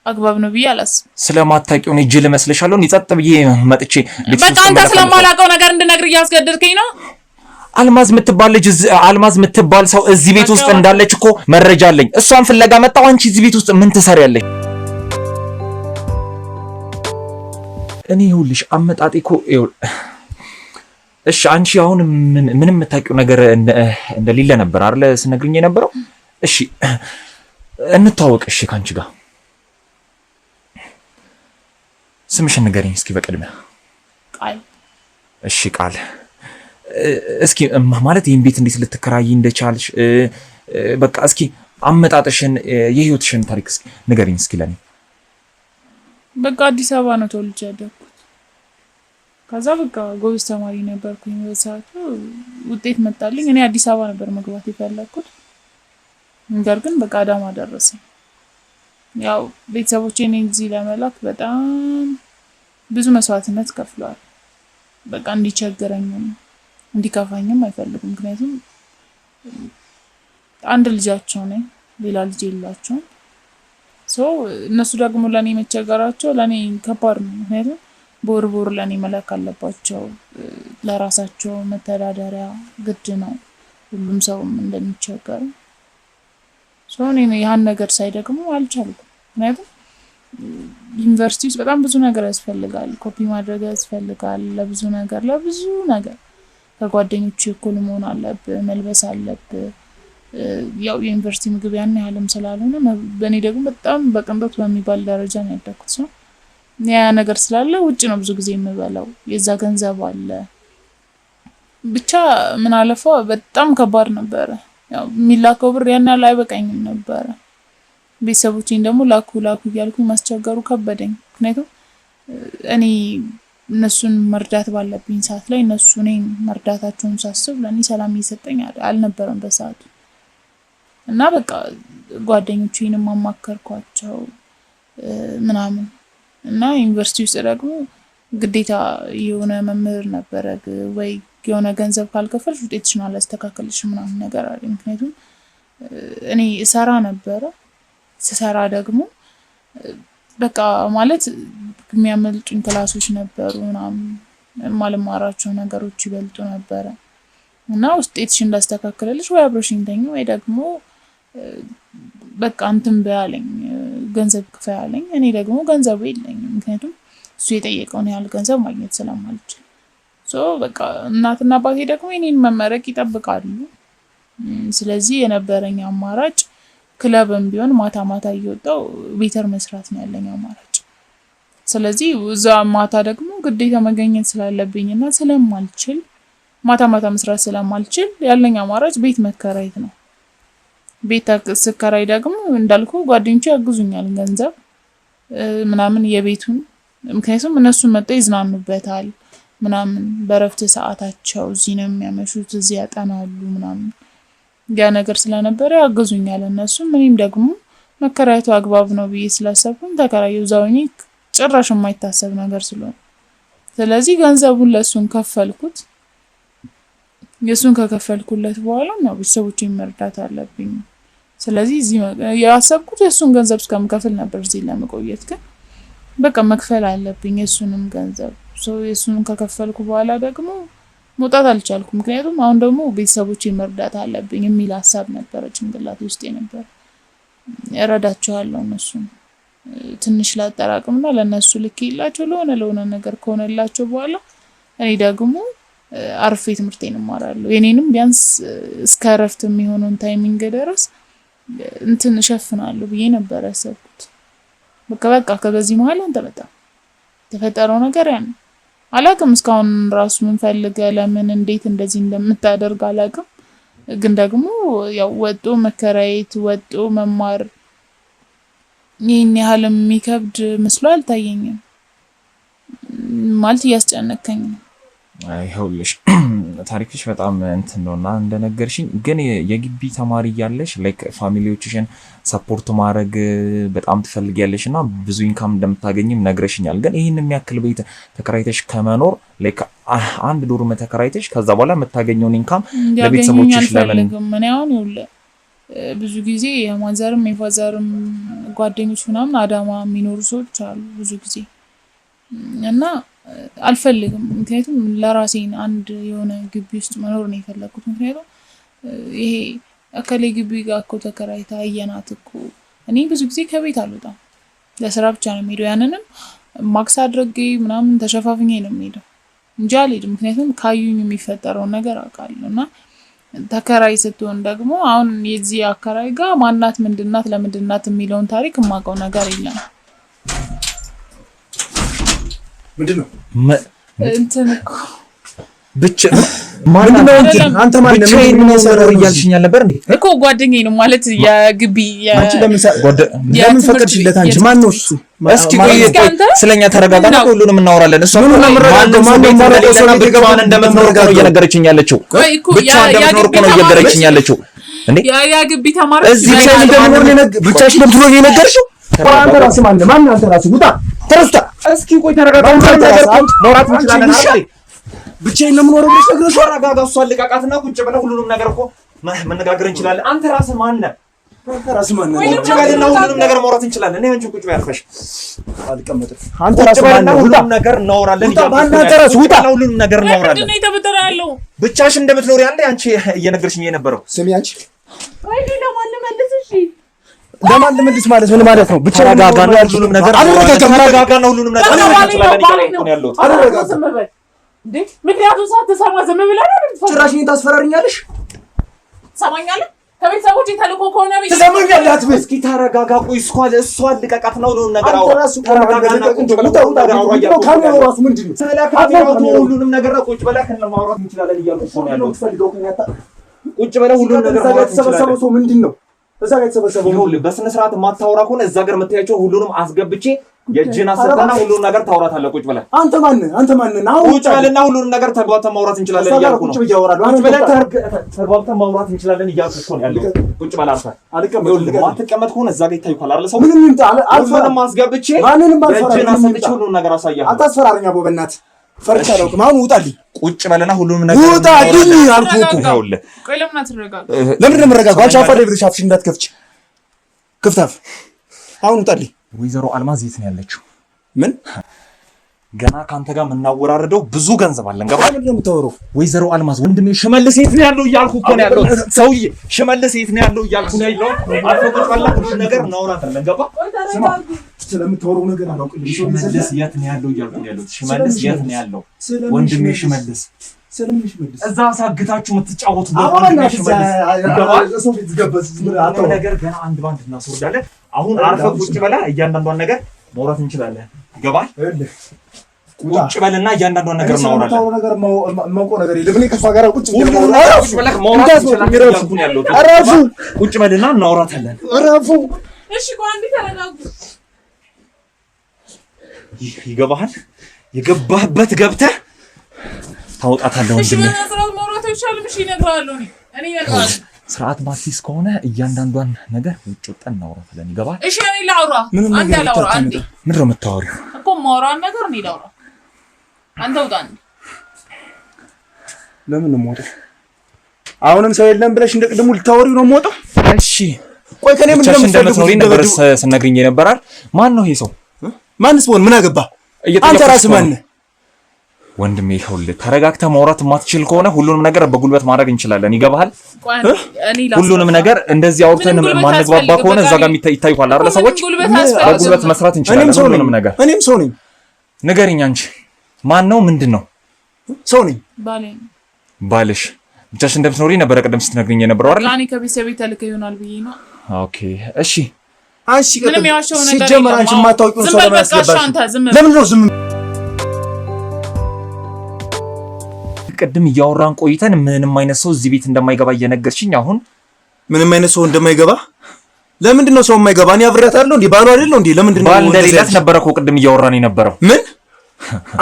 D: አግባብ ነው ብዬ አላስብም።
B: ስለማታውቂው እኔ ጅል እመስልሻለሁ? እኔ ጸጥ ብዬ መጥቼ
D: በቃ አንተ ስለማላውቀው ነገር እንድነግር እያስገደድከኝ ነው።
B: አልማዝ የምትባል ልጅ አልማዝ የምትባል ሰው እዚህ ቤት ውስጥ እንዳለች እኮ መረጃ አለኝ። እሷን ፍለጋ መጣሁ። አንቺ እዚህ ቤት ውስጥ ምን ትሰሪያለሽ? እኔ ይኸውልሽ አመጣጤ እኮ እሺ፣ አንቺ አሁን ምንም የምታውቂው ነገር እንደሌለ ነበር አይደለ ስነግሪኝ የነበረው? እሺ እንተዋወቅ። እሺ ከአንቺ ጋር ስምሽን ንገሪኝ እስኪ በቅድሚያ።
D: ቃል።
B: እሺ ቃል፣ እስኪ ማለት ይህን ቤት እንዴት ልትከራይ እንደቻልሽ በቃ እስኪ አመጣጥሽን የህይወትሽን ታሪክ እስኪ ንገሪኝ እስኪ ለኔ።
D: በቃ አዲስ አበባ ነው ተወልጄ ያደግኩት። ከዛ በቃ ጎበዝ ተማሪ ነበርኩኝ በሰዓቱ፣ ውጤት መጣልኝ። እኔ አዲስ አበባ ነበር መግባት የፈለግኩት፣ ነገር ግን በቃ አዳማ ደረሰኝ። ያው ቤተሰቦቼ እኔን እዚህ ለመላክ በጣም ብዙ መስዋዕትነት ከፍለዋል። በቃ እንዲቸግረኝም እንዲከፋኝም አይፈልጉም። ምክንያቱም አንድ ልጃቸው ነኝ፣ ሌላ ልጅ የላቸውም። So እነሱ ደግሞ ለእኔ መቸገራቸው ለእኔ ከባድ ነው። ምክንያቱም በወር በወር ለእኔ መላክ አለባቸው። ለራሳቸው መተዳደሪያ ግድ ነው፣ ሁሉም ሰውም እንደሚቸገር። So እኔ ያን ነገር ሳይ ደግሞ አልቻልኩም። ምክንያቱም ዩኒቨርሲቲ ውስጥ በጣም ብዙ ነገር ያስፈልጋል፣ ኮፒ ማድረግ ያስፈልጋል፣ ለብዙ ነገር ለብዙ ነገር ከጓደኞች እኩል መሆን አለብህ፣ መልበስ አለብህ። ያው የዩኒቨርሲቲ ምግብ ያን ያህልም ስላልሆነ በእኔ ደግሞ በጣም በቅንጦት በሚባል ደረጃ ነው ያደግኩት። ሰው ያ ነገር ስላለ ውጭ ነው ብዙ ጊዜ የምበላው፣ የዛ ገንዘብ አለ። ብቻ ምን አለፋ በጣም ከባድ ነበረ። ያው የሚላከው ብር ያን ያህል አይበቃኝም ነበረ። ቤተሰቦቼን ደግሞ ላኩ ላኩ እያልኩኝ ማስቸገሩ ከበደኝ። ምክንያቱም እኔ እነሱን መርዳት ባለብኝ ሰዓት ላይ እነሱ እኔን መርዳታቸውን ሳስብ ለእኔ ሰላም እየሰጠኝ አልነበረም በሰዓቱ። እና በቃ ጓደኞቼንም አማከርኳቸው ምናምን እና ዩኒቨርሲቲ ውስጥ ደግሞ ግዴታ የሆነ መምህር ነበረ ወይ የሆነ ገንዘብ ካልከፈልሽ ውጤትሽን አላስተካከልሽ ምናምን ነገር አለ። ምክንያቱም እኔ እሰራ ነበረ። ስሰራ ደግሞ በቃ ማለት የሚያመልጡኝ class ኦች ነበሩ ምናምን፣ የማልማራቸው ነገሮች ይበልጡ ነበረ። እና ውጤትሽን እንዳስተካክልልሽ ወይ አብረሽኝ ተኝ ወይ ደግሞ በቃ እንትን በይ አለኝ፣ ገንዘብ ክፈይ አለኝ። እኔ ደግሞ ገንዘቡ የለኝም፣ ምክንያቱም እሱ የጠየቀውን ያህል ገንዘብ ማግኘት ስለማልችል። So በቃ እናትና አባቴ ደግሞ የኔን መመረቅ ይጠብቃሉ። ስለዚህ የነበረኝ አማራጭ ክለብም ቢሆን ማታ ማታ እየወጣው waiter መስራት ነው ያለኝ አማራጭ። ስለዚህ እዛ ማታ ደግሞ ግዴታ መገኘት ስላለብኝና ስለማልችል ማታ ማታ መስራት ስለማልችል ያለኝ አማራጭ ቤት መከራየት ነው። ቤት ስከራይ ደግሞ እንዳልኩ ጓደኞቼ ያግዙኛል ገንዘብ ምናምን የቤቱን፣ ምክንያቱም እነሱን መጥተው ይዝናኑበታል ምናምን፣ በእረፍት ሰዓታቸው እዚህ ነው የሚያመሹት፣ እዚህ ያጠናሉ ምናምን፣ ያ ነገር ስለነበረ ያግዙኛል እነሱም። እኔም ደግሞ መከራየቱ አግባብ ነው ብዬ ስላሰብኩኝ ተከራየሁ። እዛው ሆኜ ጭራሽ የማይታሰብ ነገር ስለሆነ፣ ስለዚህ ገንዘቡን ለእሱን ከፈልኩት። የእሱን ከከፈልኩለት በኋላ ያው ቤተሰቦቼን መርዳት አለብኝ። ስለዚህ እዚህ ያሰብኩት የእሱን ገንዘብ እስከምከፍል ነበር እዚህ ለመቆየት፣ ግን በቃ መክፈል አለብኝ የእሱንም ገንዘብ። የእሱን ከከፈልኩ በኋላ ደግሞ መውጣት አልቻልኩም። ምክንያቱም አሁን ደግሞ ቤተሰቦቼን መርዳት አለብኝ የሚል ሀሳብ ነበረ ጭንቅላቴ ውስጥ የነበረ። እረዳቸዋለሁ እነሱን ትንሽ ላጠራቅምና ለእነሱ ልኬላቸው ለሆነ ለሆነ ነገር ከሆነላቸው በኋላ እኔ ደግሞ አርፌ ትምህርቴን እማራለሁ። የኔንም ቢያንስ እስከ እረፍት የሚሆነውን timing ድረስ እንትን እሸፍናለሁ ብዬ ነበር ያሰብኩት። በቃ በቃ ከበዚህ መሀል አንተ መጣ፣ የተፈጠረው ነገር ያ ነው። አላቅም እስካሁን ራሱ ምን ፈልገህ ለምን እንዴት እንደዚህ እንደምታደርግ አላቅም። ግን ደግሞ ያው ወጦ መከራየት ወጦ መማር ይህን ያህል የሚከብድ መስሎ አልታየኝም። ማለት እያስጨነከኝ ነው።
B: ይኸውልሽ ታሪክሽ በጣም እንትን ነውና እንደነገርሽኝ ግን የግቢ ተማሪ እያለሽ like family ዎችሽን support ማድረግ በጣም ትፈልጊያለሽ እና ብዙ income እንደምታገኝም ነግረሽኛል። ግን ይህን የሚያክል ቤት ተከራይተሽ ከመኖር like አንድ dorm ተከራይተሽ ከዛ በኋላ የምታገኘውን income
D: እንዲያገኙኝ
B: ለቤተሰቦችሽ ለምን
D: አልፈልግም። እኔ አሁን ይኸውልህ ብዙ ጊዜ የማዘርም የፋዘርም ጓደኞች ምናምን አዳማ የሚኖሩ ሰዎች አሉ ብዙ ጊዜ፣ እና አልፈልግም። ምክንያቱም ለራሴ አንድ የሆነ ግቢ ውስጥ መኖር ነው የፈለግኩት። ምክንያቱም ይሄ እከሌ ግቢ ጋር እኮ ተከራይታ አየናት እኮ፣ እኔ ብዙ ጊዜ ከቤት አልወጣም፣ ለስራ ብቻ ነው የምሄደው። ያንንም ማክስ አድርጌ ምናምን ተሸፋፍኜ ነው የምሄደው እንጂ አልሄድም። ምክንያቱም ካዩኝ የሚፈጠረውን ነገር አውቃለሁ። እና ተከራይ ስትሆን ደግሞ አሁን የዚህ አከራይ ጋር ማናት ምንድናት ለምንድናት የሚለውን ታሪክ የማውቀው ነገር የለም።
A: ምንድነው
D: እንትን እኮ
B: ብቻ
A: ምንድነው እንትን አንተ ማን ነህ?
B: ብቻዬን ነው እያልሽኝ አልነበር እንዴ?
D: እኮ ጓደኛዬ ነው ማለት የግቢ
A: አንቺ ለምን ፈቀድሽለት? አንቺ ማን ነው እሱ?
B: እስኪ ቆይ ስለኛ ተረጋጋና ሁሉንም እናወራለን። እሷ
A: ምኑን ነው የምረጋጋው? ማን ነው የማላውቀው ሰው ቤት
B: ብቻዋን እንደምትኖር እኮ ነው እየነገረችኝ ያለችው። ብቻዋን እንደምትኖር እኮ ነው እየነገረችኝ ያለችው። እንዴ
D: የግቢ ተማሪዎች
B: እዚህ
A: ብቻሽን እንደምትኖር ነው ብቻሽን እንደምትኖር ነው የነገርሽው? አንተ ራስህ ማን ነህ? ማን ነህ አንተ ራስህ? ውጣ! ተነስ ውጣ!
C: እስኪ ቆይ ተረጋጋ። ሁሉንም ነገር ማውራት እንችላለን አይደል?
A: ብቻዬን ነው የምኖረው ብለሽ ነግረሽው?
C: ተረጋጋ። እሷን ልቀቃትና ቁጭ ብለህ ሁሉንም ነገር እኮ መነጋገር እንችላለን። አንተ ራስህ ማን ነህ?
A: አንተ ራስህ ማን ነህ?
C: ቁጭ በልና ሁሉንም ነገር ማውራት እንችላለን። እኔ አንቺ ቁጭ በይ አርፈሽ።
A: አልቀመጥም። አንተ ራስህ ማን ነህ? ውጣ!
C: ሁሉንም ነገር እናወራለን።
A: ውጣ! ማን ነህ አንተ ራስህ? ውጣ!
C: ሁሉንም ነገር እናወራለን።
D: ምንድን ነው የተፈጠረ ያለው?
C: ብቻሽን እንደምትኖሪ አንዴ አንቺ እየነገርሽኝ የነበረው።
A: ስሚ አንቺ
D: ለማን ልመልስ? እሺ
A: ለማን ልመልስ ማለት ምን ማለት ነው? ብቻዬን
C: ተረጋጋና ሁሉንም ነገር
A: አልረጋጋም።
C: ተረጋጋና ሁሉንም ነገር ማውራት እንችላለን እያልኩ ነው ያለሁት።
A: አልረጋጋም።
D: ዝም በል እንዴ! ምክንያቱም ሳትሰማ ዝም ብለህ ነው የምትፈራው።
A: ጭራሽ እኔን ታስፈራሪኛለሽ?
D: ትሰማኛለህ? ከቤተሰቦቼ ተልኮ ከሆነ ቤት
A: ትሰማኛለህ? አትበይ።
C: እስኪ ተረጋጋ። ቆይ እሷን ልቀቃትና ሁሉንም ነገር
A: አንተ
C: አውራ።
A: ራስህ
C: ተረጋጋና ቁጭ ብለህ ሁሉንም ነገር አውራ እያልኩ ነው
A: ካሜራው
C: ያለሁት።
A: ራሱ ምንድን ነው?
C: ስለ ካሜራው ተወው፣ ሁሉንም ነገር ቁጭ ብለህ ማውራት እንችላለን እያልኩ እኮ ነው ያለሁት።
A: የምትፈልገው ከእኔ
C: ቁጭ ብለህ ሁሉንም ነገር
A: እዛ ጋር
C: ማውራት
A: የተሰበሰበው
C: እንችላለን።
A: ሰው ምንድን ነው? እዛ ጋር የተሰበሰበው
C: ይኸውልህ በስነ ስርዓት የማታወራ ከሆነ እዛ ጋር የምታያቸው ሁሉንም አስገብቼ የእጅህን አሰጠና ሁሉንም ነገር ታወራታለህ። ቁጭ ብለህ
A: አንተ ማን ነህ? አንተ ማን ነህ? አሁን
C: ቁጭ በልና ሁሉንም ነገር ተግባብተን ማውራት እንችላለን
A: እዛ ጋር
C: እያልኩ
A: ቁጭ
C: ነው።
A: ብዬ አወራለሁ።
C: ቁጭ
A: አንተ
C: ብለህ ተግባብተን ማውራት እንችላለን እያልኩ እኮ ነው ያለሁት። ቁጭ በል አርፈህ።
A: አልቀመጥም።
C: ይኸውልህ የማትቀመጥ ከሆነ እዛ ጋር ይታይኳል አይደል? ሰው
A: ምንም ይምጣ አልፈራም።
C: ሁሉንም አስገብቼ
A: ማንንም አልፈራም።
C: የእጅህን
A: ምንም
C: አሰጥቼ
A: ይምጣ።
C: ሁሉንም ነገር አሳያለሁ።
A: አታስፈራረኝ አቦ፣ በእናትህ ፈርቼ አላውቅም። አሁን ውጣልኝ፣
B: ቁጭ በልና ሁሉንም ነገር
A: ውጣልኝ አልኩህ እኮ።
B: ይኸውልህ
D: ቆይ ለምን አትረጋጋም?
A: ለምንድን ነው የምረጋጋው? አንቺ አፋ ላይ ብለሽ አፍሽን እንዳትከፍች። ክፍት አፍ። አሁን ውጣልኝ።
B: ወይዘሮ አልማዝ የት ነው ያለችው?
A: ምን
B: ገና ከአንተ ጋር የምናወራርደው ብዙ ገንዘብ አለን። ገባ?
A: ምንድን ነው የምታወራው?
B: ወይዘሮ አልማዝ ወንድሜ ሽመልስ የት ነው ያለው እያልኩ እኮ ነው ያለሁት። ሰውዬ ሽመልስ የት ነው ያለው እያልኩ ነው ያለሁት። አርፈህ ቁጭ በልና ሁሉንም ነገር እናወራታለን። ገባ?
D: ቆይ ተረጋጉ።
A: ስለምታወራው ነገር አላውቅልሽም።
C: ሽመልስ የት ነው ያለው እያልኩ ነው ያለሁት። ሽመልስ የት ነው ያለው?
A: ስለምን
C: ወንድሜ
A: ሽመልስ?
C: ሽመልስ
A: ስለምን ሽመልስ?
C: እዛ አሳግታችሁ የምትጫወቱበት
A: አሁን
C: ወንድሜ
A: እናትህ
C: ሽመልስ ይገባል?
A: ሰው ቤት ገባ ዝም ብለህ
C: ሁሉንም
A: አታውራ።
C: ነገር ገና አንድ ባንድ እናስወርዳለን። አሁን አርፈህ ቁጭ በላ እያንዳንዷን ነገር ማውራት እንችላለን። ይገባል?
A: ይኸውልህ፣ ውጣ።
C: ቁጭ በልና እያንዳንዷን ነገር
A: እኔ
C: እናወራለን።
A: ስለምታወራው ነገር የማውቀው ነገር የለም። እኔ ከእሷ ጋር ቁጭ ብዬ
C: ሁሉንም
A: ነው
C: ነገር
A: የማወራው።
C: ቁጭ ብለህ ማውራት
A: እንዳትወጡ፣
C: እንችላለን
A: እረፉ፣
C: እያልኩ ነው ያለሁት።
A: እረፉ፣
C: ቁጭ በልና እናወራታለን።
A: እረፉ።
D: እሺ ቆይ አንዴ ተረጋጉ።
C: ይገባሃል? የገባህበት ገብተህ ታወጣታለህ
D: እሺ
C: ወንድሜ።
D: በስነ ስርዓት ማውራት አይቻልም? እሺ እነግርሃለሁ እኔ እኔ እነግርሃለሁ።
B: ስርዓት ማሲስ ከሆነ እያንዳንዷን ነገር ውጭ ወጠን እናወራታለን። ይገባል?
D: እሺ እኔ ላውራ፣
A: ምንም
D: አንዴ
A: ነገር
D: ላውራ፣ አንዴ
B: ምንድን ነው የምታወሪው?
D: እኮ የማወራውን ነገር እኔ ላውራ። አንተ ውጣ አንዴ።
A: ለምን ነው የምወጣው? አሁንም ሰው የለም ብለሽ እንደ ቅድሙ ልታወሪው ነው የምወጣው?
B: እሺ
A: ቆይ ከኔ ምንድን ነው
B: ብቻሽን እንደምትኖሪ
A: የምትፈልጉት?
B: ነበር ስነግሪኝ የነበራል። ማን ነው ይሄ ሰው?
A: ማንስ ብሆን ምን አገባ? አንተ ራስህ ማን ነህ?
B: ወንድሜ ይኸውልህ፣ ተረጋግተህ ማውራት የማትችል ከሆነ ሁሉንም ነገር በጉልበት ማድረግ እንችላለን። ይገባሃል?
D: ቆይ አንዴ እኔ ላስረዳ።
B: ሁሉንም ነገር እንደዚህ አውርተን
D: ምንም ጉልበት
B: ማንግባባ
D: አያስፈልግም።
B: ከሆነ እዛ
D: በቃ
B: ጋር ይታይኳል አይደል?
D: ምንም
B: ሰዎች
D: ጉልበት አያስፈልግም።
B: በጉልበት መስራት
A: እኔም
B: እንችላለን
A: ሰው ነኝ።
B: ሁሉንም ነገር።
A: እኔም ሰው ነኝ።
B: ንገሪኝ፣ አንቺ ማን ነው? ምንድን ነው
A: ሰው ነኝ።
D: ባሌ ነው።
B: ባልሽ? ብቻሽን እንደምትኖሪ ነበረ ቅድም ስትነግሪኝ የነበረው አይደል?
D: እኔ ከቤተሰቤ ተልከህ ይሆናል ብዬ ነው።
B: Okay እሺ።
A: አንቺ
D: ምንም የዋሸው ነገር
A: ሲጀመር
D: የለም።
A: አንቺ የማታውቂውን
D: ዝም
A: ሰው
D: በል
A: ለምን
D: በቃ እሺ፣
A: አስገባሽ?
D: አንተ ዝም በል።
A: ለምንድን ነው ዝም
B: ቅድም እያወራን ቆይተን ምንም አይነት ሰው እዚህ ቤት እንደማይገባ እየነገርሽኝ አሁን
A: ምንም አይነት ሰው እንደማይገባ? ለምንድን ነው ሰው የማይገባ? እኔ አብሬያታለሁ እንዴ? ባሏ አይደል እንዴ? ለምንድን ነው
B: ባል
A: እንደዚህ
B: እንደሌላት
A: ያልሽ?
B: ነበረ እኮ ቅድም እያወራን የነበረው።
A: ምን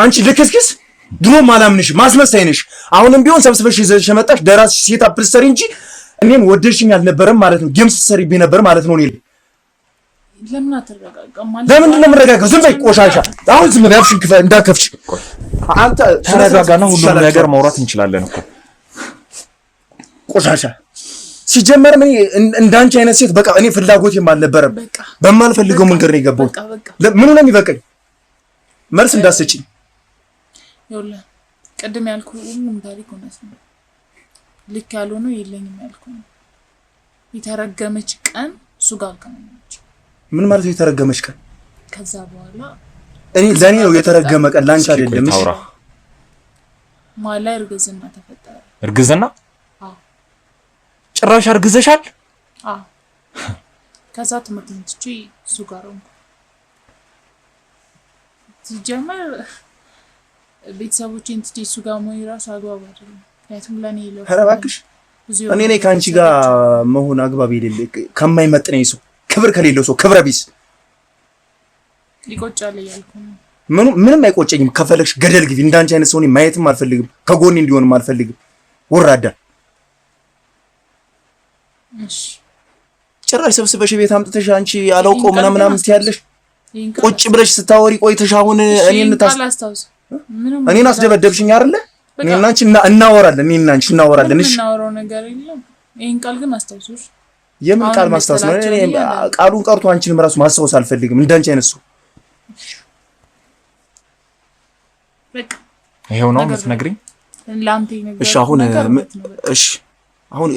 A: አንቺ ልክስክስ፣ ድሮም አላምንሽ፣ ማስመሳይ ነሽ። አሁንም ቢሆን ሰብስበሽ ይዘሽ የመጣሽ ደራስሽ ሴት አፕልሰሪ እንጂ እኔን ወደሽኝ አልነበረም ማለት ነው። Game ስትሰሪብኝ ነበር ማለት ነው። እኔ
D: ለምን አትረጋጋም? ማለት
A: ለምንድን ነው የምረጋጋው? ዝም በይ ቆሻሻ። አሁን ዝም በይ፣ አፍሽን ክፈ እንዳከፍሽ። አንተ
B: ተረጋጋና ሁሉንም ነገር ማውራት እንችላለን እኮ።
A: ቆሻሻ። ሲጀመር እኔ እንዳንቺ አይነት ሴት በቃ እኔ ፍላጎቴም አልነበረም።
D: በቃ
A: በማልፈልገው መንገድ ነው የገባሁት።
D: በቃ በቃ
A: ምኑ ነው የሚበቃኝ? መልስ እንዳትሰጪኝ።
D: ይኸውልህ ቅድም ያልኩህ ሁሉም ታሪክ እውነት ነው። ልክ ያልሆነው የለኝም ያልኩህ ነው። የተረገመች ቀን እሱ ጋር አልገናኘችም።
A: ምን ማለት ነው የተረገመች ቀን?
D: ከዛ በኋላ
A: እኔ ለእኔ ነው የተረገመ ቀን ለአንቺ
B: እስኪ ቆይ
A: አይደለም። እሺ
B: ታውራ።
D: መሀል ላይ እርግዝና ተፈጠረ።
B: እርግዝና
D: አዎ።
B: ጭራሽ አርግዘሻል?
D: አዎ። ከዛ ትምህርቴን ትቼ እሱ ጋር ሆንኩ። ሲጀመር ቤተሰቦቼን ትቼ እሱ ጋር መሆን እራሱ አግባብ አይደለም። ምክንያቱም ለእኔ
A: ኧረ እባክሽ እኔ ነኝ ከአንቺ ጋር መሆን አግባብ የሌለ ከማይመጥነኝ ሰው፣ ክብር ከሌለው ሰው፣ ክብረ ቢስ
D: ይቆጫል እያልኩ ነው።
A: ምንም አይቆጨኝም። ከፈለግሽ ገደል ግቢ። እንዳንቺ አይነት ሰው እኔ ማየትም አልፈልግም፣ ከጎኔ እንዲሆንም አልፈልግም። ወራዳ
D: እሺ
A: ጭራሽ ሰብስበሽ ቤት አምጥተሽ አንቺ አላውቀው ምናምን ምናምን ትያለሽ። ቁጭ ብለሽ ስታወሪ ቆይተሽ አሁን እኔን አስደበደብሽኝ አይደለ? እኔና አንቺ እናወራለን፣ እኔና አንቺ እናወራለን። እሺ
D: የምናወራው ነገር የለም። ይሄን ቃል ግን አስታውሱሽ።
A: የምን ቃል ማስታወስ ነው? እኔ ቃሉን ቀርቶ አንቺንም ራሱ ማስታወስ አልፈልግም። እንዳንቺ አይነት ሰው
D: በቃ
B: ይሄው ነው የምትነግሪኝ?
A: እሺ አሁን እሺ አሁን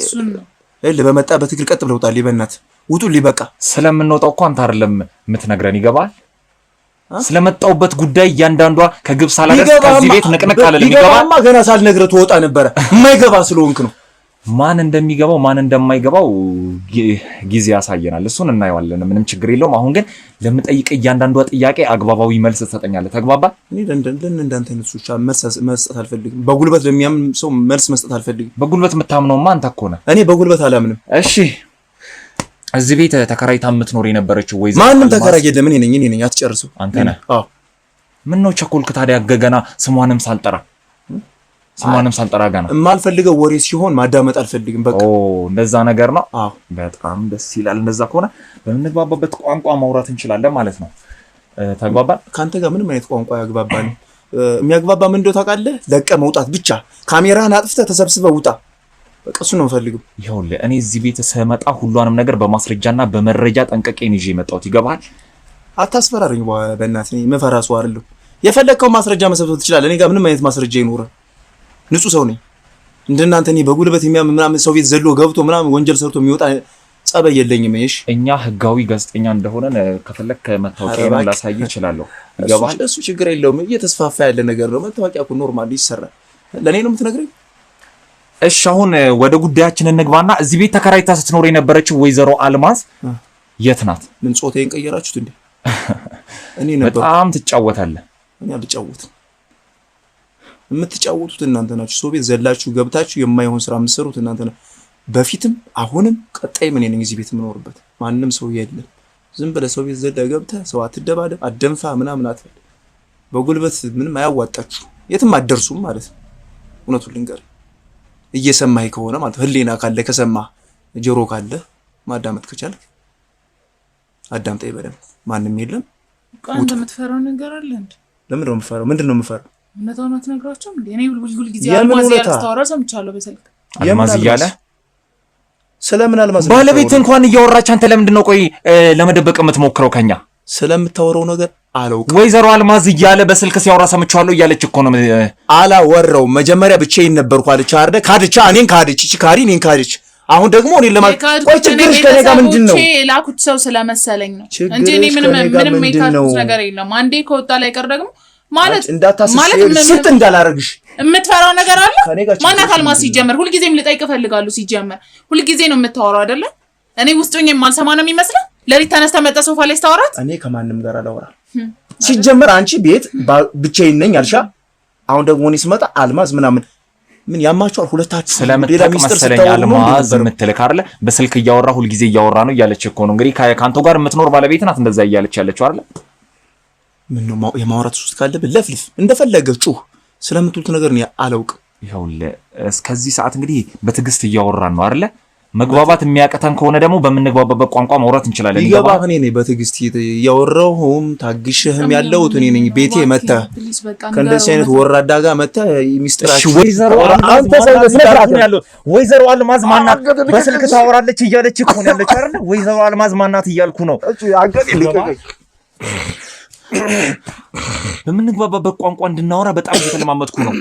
A: እልህ በመጣ በትግል ቀጥ ብለህ ውጣልኝ። በእናትህ ውጡልኝ። በቃ
B: ስለምንወጣው እኮ አንተ አይደለም የምትነግረን፣ ይገባል? ስለመጣውበት ጉዳይ እያንዳንዷ ከግብ ሳላደርስ ከዚህ ቤት ንቅንቅ አልልም።
A: ይገባማ ገና ሳልነግረህ ትወጣ ነበረ። የማይገባ ስለሆንክ ነው።
B: ማን እንደሚገባው ማን እንደማይገባው ጊዜ ያሳየናል። እሱን እናየዋለን። ምንም ችግር የለውም። አሁን ግን ለምጠይቅ እያንዳንዷ ጥያቄ አግባባዊ መልስ ትሰጠኛለህ። ተግባባ?
A: እኔ እንዳንተ አይነት ሰዎች መልስ መስጠት አልፈልግም። በጉልበት ለሚያምን ሰው መልስ መስጠት አልፈልግም።
B: በጉልበት የምታምነውማ አንተ እኮ ነህ።
A: እኔ በጉልበት አላምንም።
B: እሺ፣ እዚህ ቤት ተከራይታ የምትኖር የነበረችው ወይ?
A: ማንም ተከራይ የለም። እኔ ነኝ፣ እኔ ነኝ። አትጨርሰው።
B: አንተ ነህ? አዎ። ምን ነው ቸኮልክ ታዲያ? ገና ስሟንም ሳልጠራ ስሟንም ሳልጠራ ገና
A: የማልፈልገው ወሬ ሲሆን ማዳመጥ አልፈልግም። በቃ
B: ኦ፣ እንደዛ ነገር ነው።
A: አዎ፣
B: በጣም ደስ ይላል። እንደዛ ከሆነ በምንግባባበት ቋንቋ ማውራት እንችላለን ማለት ነው። ተግባባን?
A: ከአንተ ጋር ምንም አይነት ቋንቋ ያግባባን። የሚያግባባ ምን እንደው ታውቃለህ? ለቀ መውጣት ብቻ። ካሜራህን አጥፍተህ ተሰብስበህ ውጣ። በቃ እሱ ነው የምፈልገው።
B: ይኸውልህ እኔ እዚህ ቤት ስመጣ ሁሏንም ነገር በማስረጃና በመረጃ ጠንቅቄ ነው ይዤ የመጣሁት። ይገባሃል?
A: አታስፈራረኝ በእናትህ። እኔ የምፈራ ሰው አይደለሁም። የፈለግከውን ማስረጃ መሰብሰብ ትችላለህ። እኔ ጋር ምንም አይነት ማስረጃ ይኖርህ። ንጹህ ሰው ነኝ። እንደናንተ እኔ በጉልበት የሚያምን ምናምን ሰው ቤት ዘሎ ገብቶ ምናምን ወንጀል ሰርቶ የሚወጣ ጸበይ የለኝም። እሺ
B: እኛ ህጋዊ ጋዜጠኛ እንደሆነን ከፈለክ መታወቂያ ላሳይ እችላለሁ። ይገባል?
A: እሱ ችግር የለውም። እየተስፋፋ ያለ ነገር ነው። መታወቂያ እኮ normal ይሰራል። ለእኔ ነው የምትነግረኝ?
B: እሺ አሁን ወደ ጉዳያችን እንግባና እዚህ ቤት ተከራይታ ስትኖር የነበረችው ወይዘሮ አልማዝ የት ናት?
A: ምን ጾታዬን ቀየራችሁት እንዴ? እኔ ነበር።
B: በጣም ትጫወታለህ።
A: እኔ አልጫወትም። የምትጫወቱት እናንተ ናችሁ። ሰው ቤት ዘላችሁ ገብታችሁ የማይሆን ስራ የምትሰሩት እናንተ ናችሁ። በፊትም አሁንም ቀጣይም እኔ ነኝ እዚህ ቤት የምኖርበት። ማንም ሰው የለም። ዝም ብለህ ሰው ቤት ዘለህ ገብተህ ሰው አትደባደብ፣ አትደንፋ፣ ምናምን አትበል። በጉልበት ምንም አያዋጣችሁ፣ የትም አትደርሱም ማለት ነው። እውነቱን ልንገርህ፣ እየሰማህ ከሆነ ማለት ነው፣ ህሊና ካለ ከሰማህ፣ ጆሮ ካለ ማዳመጥ ከቻልክ አዳምጠኝ በደንብ። ማንም የለም።
D: አንተ የምትፈራው ነገር አለ እንዴ?
A: ለምንድን ነው የምፈራው? ምንድን ነው የምፈራው?
D: እውነታውን አትነግራቸውም እንዴ? እኔ ሁል ጊዜ አልማዝ እያለ ስታወራ ሰምቻለሁ በስልክ።
B: አልማዝ እያለ
A: ስለምን አልማዝ?
B: ባለቤት እንኳን እያወራች አንተ ለምንድን ነው ቆይ ለመደበቅ የምትሞክረው ከኛ?
A: ስለምታወራው ነገር አላውቅም።
B: ወይዘሮ አልማዝ እያለ በስልክ ሲያወራ ሰምቻለሁ እያለች እኮ ነው።
A: አላወራውም። መጀመሪያ ብቻዬን ነበርኩ አለች አይደለ? ካድቻ፣ እኔን ካድች፣ እቺ ካሪ እኔን ካድች። አሁን ደግሞ እኔን ለማ ቆይ ችግርሽ ከኔ ጋር ምንድን ነው?
D: የላኩት ሰው ስለመሰለኝ ነው እንጂ እኔ ምንም ምንም የካድኩት ነገር የለም። አንዴ ከወጣ ላይ ቀር ደግሞ ማለት
A: እንዳታስስ ስጥ እንዳላረግሽ
D: የምትፈራው ነገር አለ። ማናት አልማዝ? ሲጀመር ሁልጊዜም ልጠይቅ እፈልጋለሁ። ሲጀመር ሁልጊዜ ነው የምታወራው አይደለ? እኔ ውስጥ ሆኜ የማልሰማ ነው የሚመስለው። ሌሊት ተነስተህ መጠህ ሶፋ ላይ ስታወራት
A: እኔ ከማንም ጋር አላወራም። ሲጀመር አንቺ ቤት ብቻዬን ነኝ አልሻ። አሁን ደግሞ እኔ ስመጣ አልማዝ ምናምን ምን ያማችኋል? ሁለታችሁ
B: ስለምታውቅ መሰለኝ አልማዝ የምትልክ አይደለ? በስልክ እያወራ ሁልጊዜ እያወራ ነው እያለች እኮ ነው። እንግዲህ ከአንተ ጋር የምትኖር ባለቤት ናት እንደዛ እያለች ያለችው አይደለ?
A: ምን ነው የማውራት ሱስ ካለብህ ለፍልፍ፣ እንደፈለገ ጩህ። ስለምትሉት ነገር እኔ አላውቅም።
B: ይኸውልህ እስከዚህ ሰዓት እንግዲህ በትዕግስት እያወራን ነው አይደለ? መግባባት የሚያቅተን ከሆነ ደግሞ በምንግባባበት ቋንቋ ማውራት እንችላለን።
A: ይገባህ? እኔ ነኝ በትዕግስት እያወራሁም ታግሼህም ያለሁት እኔ ነኝ። ቤቴ መተህ ከእንደዚህ አይነት ወራዳ ጋር መተህ ሚስጥራችሁ
B: ወይዘሮ አልማዝ ማናት በስልክ ታወራለች እያለች እኮ ነው ያለች አይደለ? ወይዘሮ አልማዝ ማናት እያልኩ ነው። በምንግባባበት ቋንቋ እንድናወራ በጣም እየተለማመጥኩ ነው፣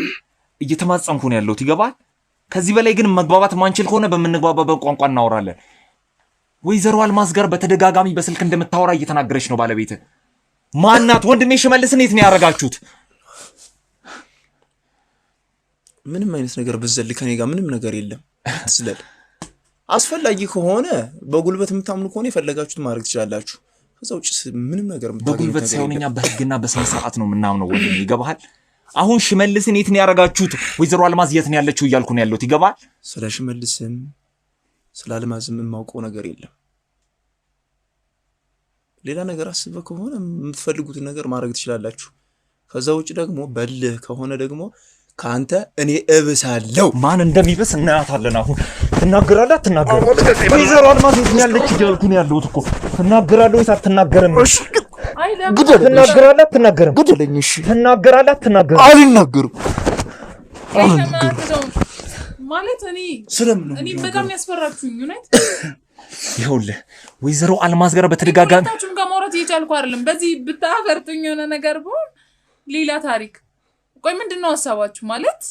B: እየተማጸንኩ ነው ያለሁት። ይገባል? ከዚህ በላይ ግን መግባባት ማንችል ከሆነ በምንግባባበት ቋንቋ እናወራለን። ወይዘሮ አልማዝ ጋር በተደጋጋሚ በስልክ እንደምታወራ እየተናገረች ነው ባለቤት። ማናት? ወንድሜ ሽመልስን የት ነው ያደረጋችሁት?
A: ምንም አይነት ነገር ብዘል ከኔ ጋር ምንም ነገር የለም። አትዝለል፣ አስፈላጊ ከሆነ በጉልበት የምታምኑ ከሆነ የፈለጋችሁት ማድረግ ትችላላችሁ። ከዛ ውጭ ምንም ነገር
B: በጉልበት ሳይሆን እኛ በህግና በስነ ስርዓት ነው የምናምነው። ወንድሜ ይገባሃል? አሁን ሽመልስን የት ነው ያደረጋችሁት? ወይዘሮ አልማዝ የት ነው ያለችው እያልኩ ነው ያለሁት። ይገባሃል?
A: ስለ ሽመልስም ስለ አልማዝም የማውቀው ነገር የለም። ሌላ ነገር አስበህ ከሆነ የምትፈልጉትን ነገር ማድረግ ትችላላችሁ። ከዛ ውጭ ደግሞ በልህ ከሆነ ደግሞ ከአንተ እኔ እብሳለሁ።
C: ማን እንደሚብስ እናያታለን። አሁን ትናገራለህ አትናገርም? ወይዘሮ አልማዝ የት ነው ያለች እያልኩ ነው ያለሁት እኮ። ትናገራለህ ወይስ አትናገርም? ትናገራለህ አትናገርም? ትናገራለህ አትናገርም?
A: አልናገርም
D: ማለት እኔ
A: ስለምን ነው
D: እኔ በጣም ያስፈራችሁኝ። እውነት
B: ይኸውልህ ወይዘሮ አልማዝ ጋር በተደጋጋሚ
D: ሁለታችሁም ጋር ማውራት እየቻልኩ አይደለም። በዚህ ብታፈርጡኝ የሆነ ነገር ቢሆን ሌላ ታሪክ። ቆይ ምንድን ነው ሀሳባችሁ? ማለት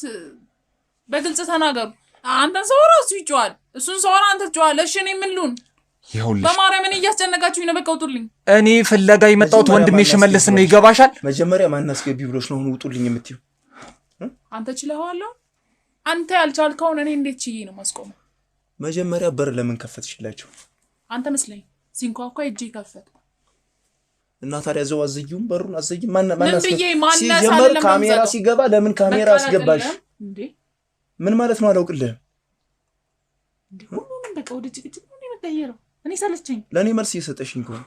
D: በግልጽ ተናገሩ። አንተን ሰወራ እሱ ይጮሃል፣ እሱን ሰወራ አንተ ትጮሃለህ። እሺ እኔ ምን ልሁን?
B: ይኸውልሽ
D: በማርያም እኔ እያስጨነቃችሁኝ ነው። በቃ ውጡልኝ።
B: እኔ ፍለጋ የመጣሁት ወንድሜ ሽመልስን ነው። ይገባሻል?
A: መጀመሪያ ማን አስገቢ ብሎሽ ነው አሁን ውጡልኝ የምትይው?
D: አንተ ችለኸዋል። አንተ ያልቻልከውን እኔ እንዴት ችዬ ነው ማስቆመው?
A: መጀመሪያ በር ለምን ከፈትሽላቸው?
D: አንተ መስለኝ ሲንኳኳ እጄ ከፈትኩ።
A: እና ታዲያ ዘው አዘጊውም በሩን አዘጊም። ማን
D: ምን ብዬ ማነስ
A: ሲጀመር
D: አይደለም
A: ካሜራ
D: የምዘጋው።
A: ሲገባ ለምን ካሜራ አስገባሽ?
D: እንዴ
A: ምን ማለት ነው? አላውቅልህም።
D: እንዴ ሁሉንም በቃ ወደ ጭቅጭቅ ነው የምትቀየረው። እኔ ሰለቸኝ።
A: ለእኔ መልስ እየሰጠሽኝ ከሆነ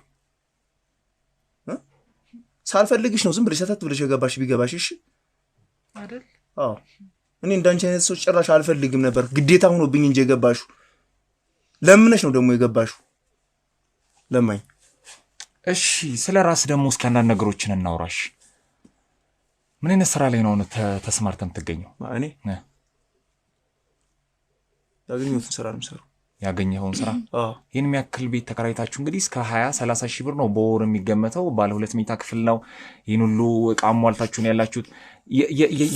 A: ሳልፈልግሽ ነው ዝም ብለሽ ሰተት ብለሽ የገባሽ ቢገባሽ እሺ
D: አይደል?
A: አዎ እኔ እንዳንቺ አይነት ሰው ጭራሽ አልፈልግም ነበር። ግዴታ ሆኖብኝ እንጂ የገባሽው ለምነሽ ነው ደግሞ የገባሽው። ለማኝ
B: እሺ ስለ ራስ ደግሞ እስኪ አንዳንድ ነገሮችን እናውራሽ። ምን አይነት ስራ ላይ ነው አሁን ተሰማርተህ የምትገኘው?
A: እኔ ያገኘሁትን ስራ ነው የምሰራው።
B: ያገኘኸውን ስራ? ይህን የሚያክል ቤት ተከራይታችሁ እንግዲህ እስከ 20 30 ሺህ ብር ነው በወር የሚገመተው። ባለ 2 መኝታ ክፍል ነው። ይህን ሁሉ እቃ አሟልታችሁ ነው ያላችሁት።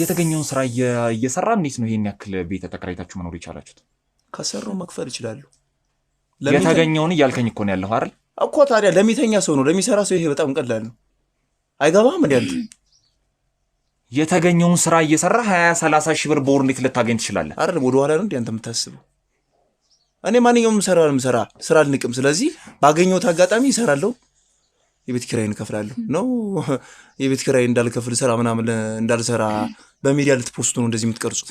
B: የተገኘውን ስራ እየሰራ እንዴት ነው ይህን ያክል ቤት ተከራይታችሁ መኖር የቻላችሁት?
A: ከሰራው መክፈል እችላለሁ።
B: የተገኘውን እያልከኝ እኮ ነው ያለኸው አይደል?
A: እኮ ታዲያ ለሚተኛ ሰው ነው፣ ለሚሰራ ሰው ይሄ በጣም ቀላል ነው። አይገባህም እንዴ አንተ?
B: የተገኘውን ስራ እየሰራ 20 30 ሺህ ብር በወር እንዴት ልታገኝ ትችላለህ?
A: አይደለም ወደ ኋላ ነው እንዴ አንተ የምታስበው? እኔ ማንኛውም ስራ ነው የምሰራ፣ ስራ አልንቅም። ስለዚህ ባገኘሁት አጋጣሚ እሰራለሁ፣ የቤት ኪራይን እከፍላለሁ። ነው የቤት ኪራይ እንዳልከፍል ስራ ምናምን እንዳልሰራ በሚዲያ ልትፖስቱ ነው እንደዚህ የምትቀርጹት?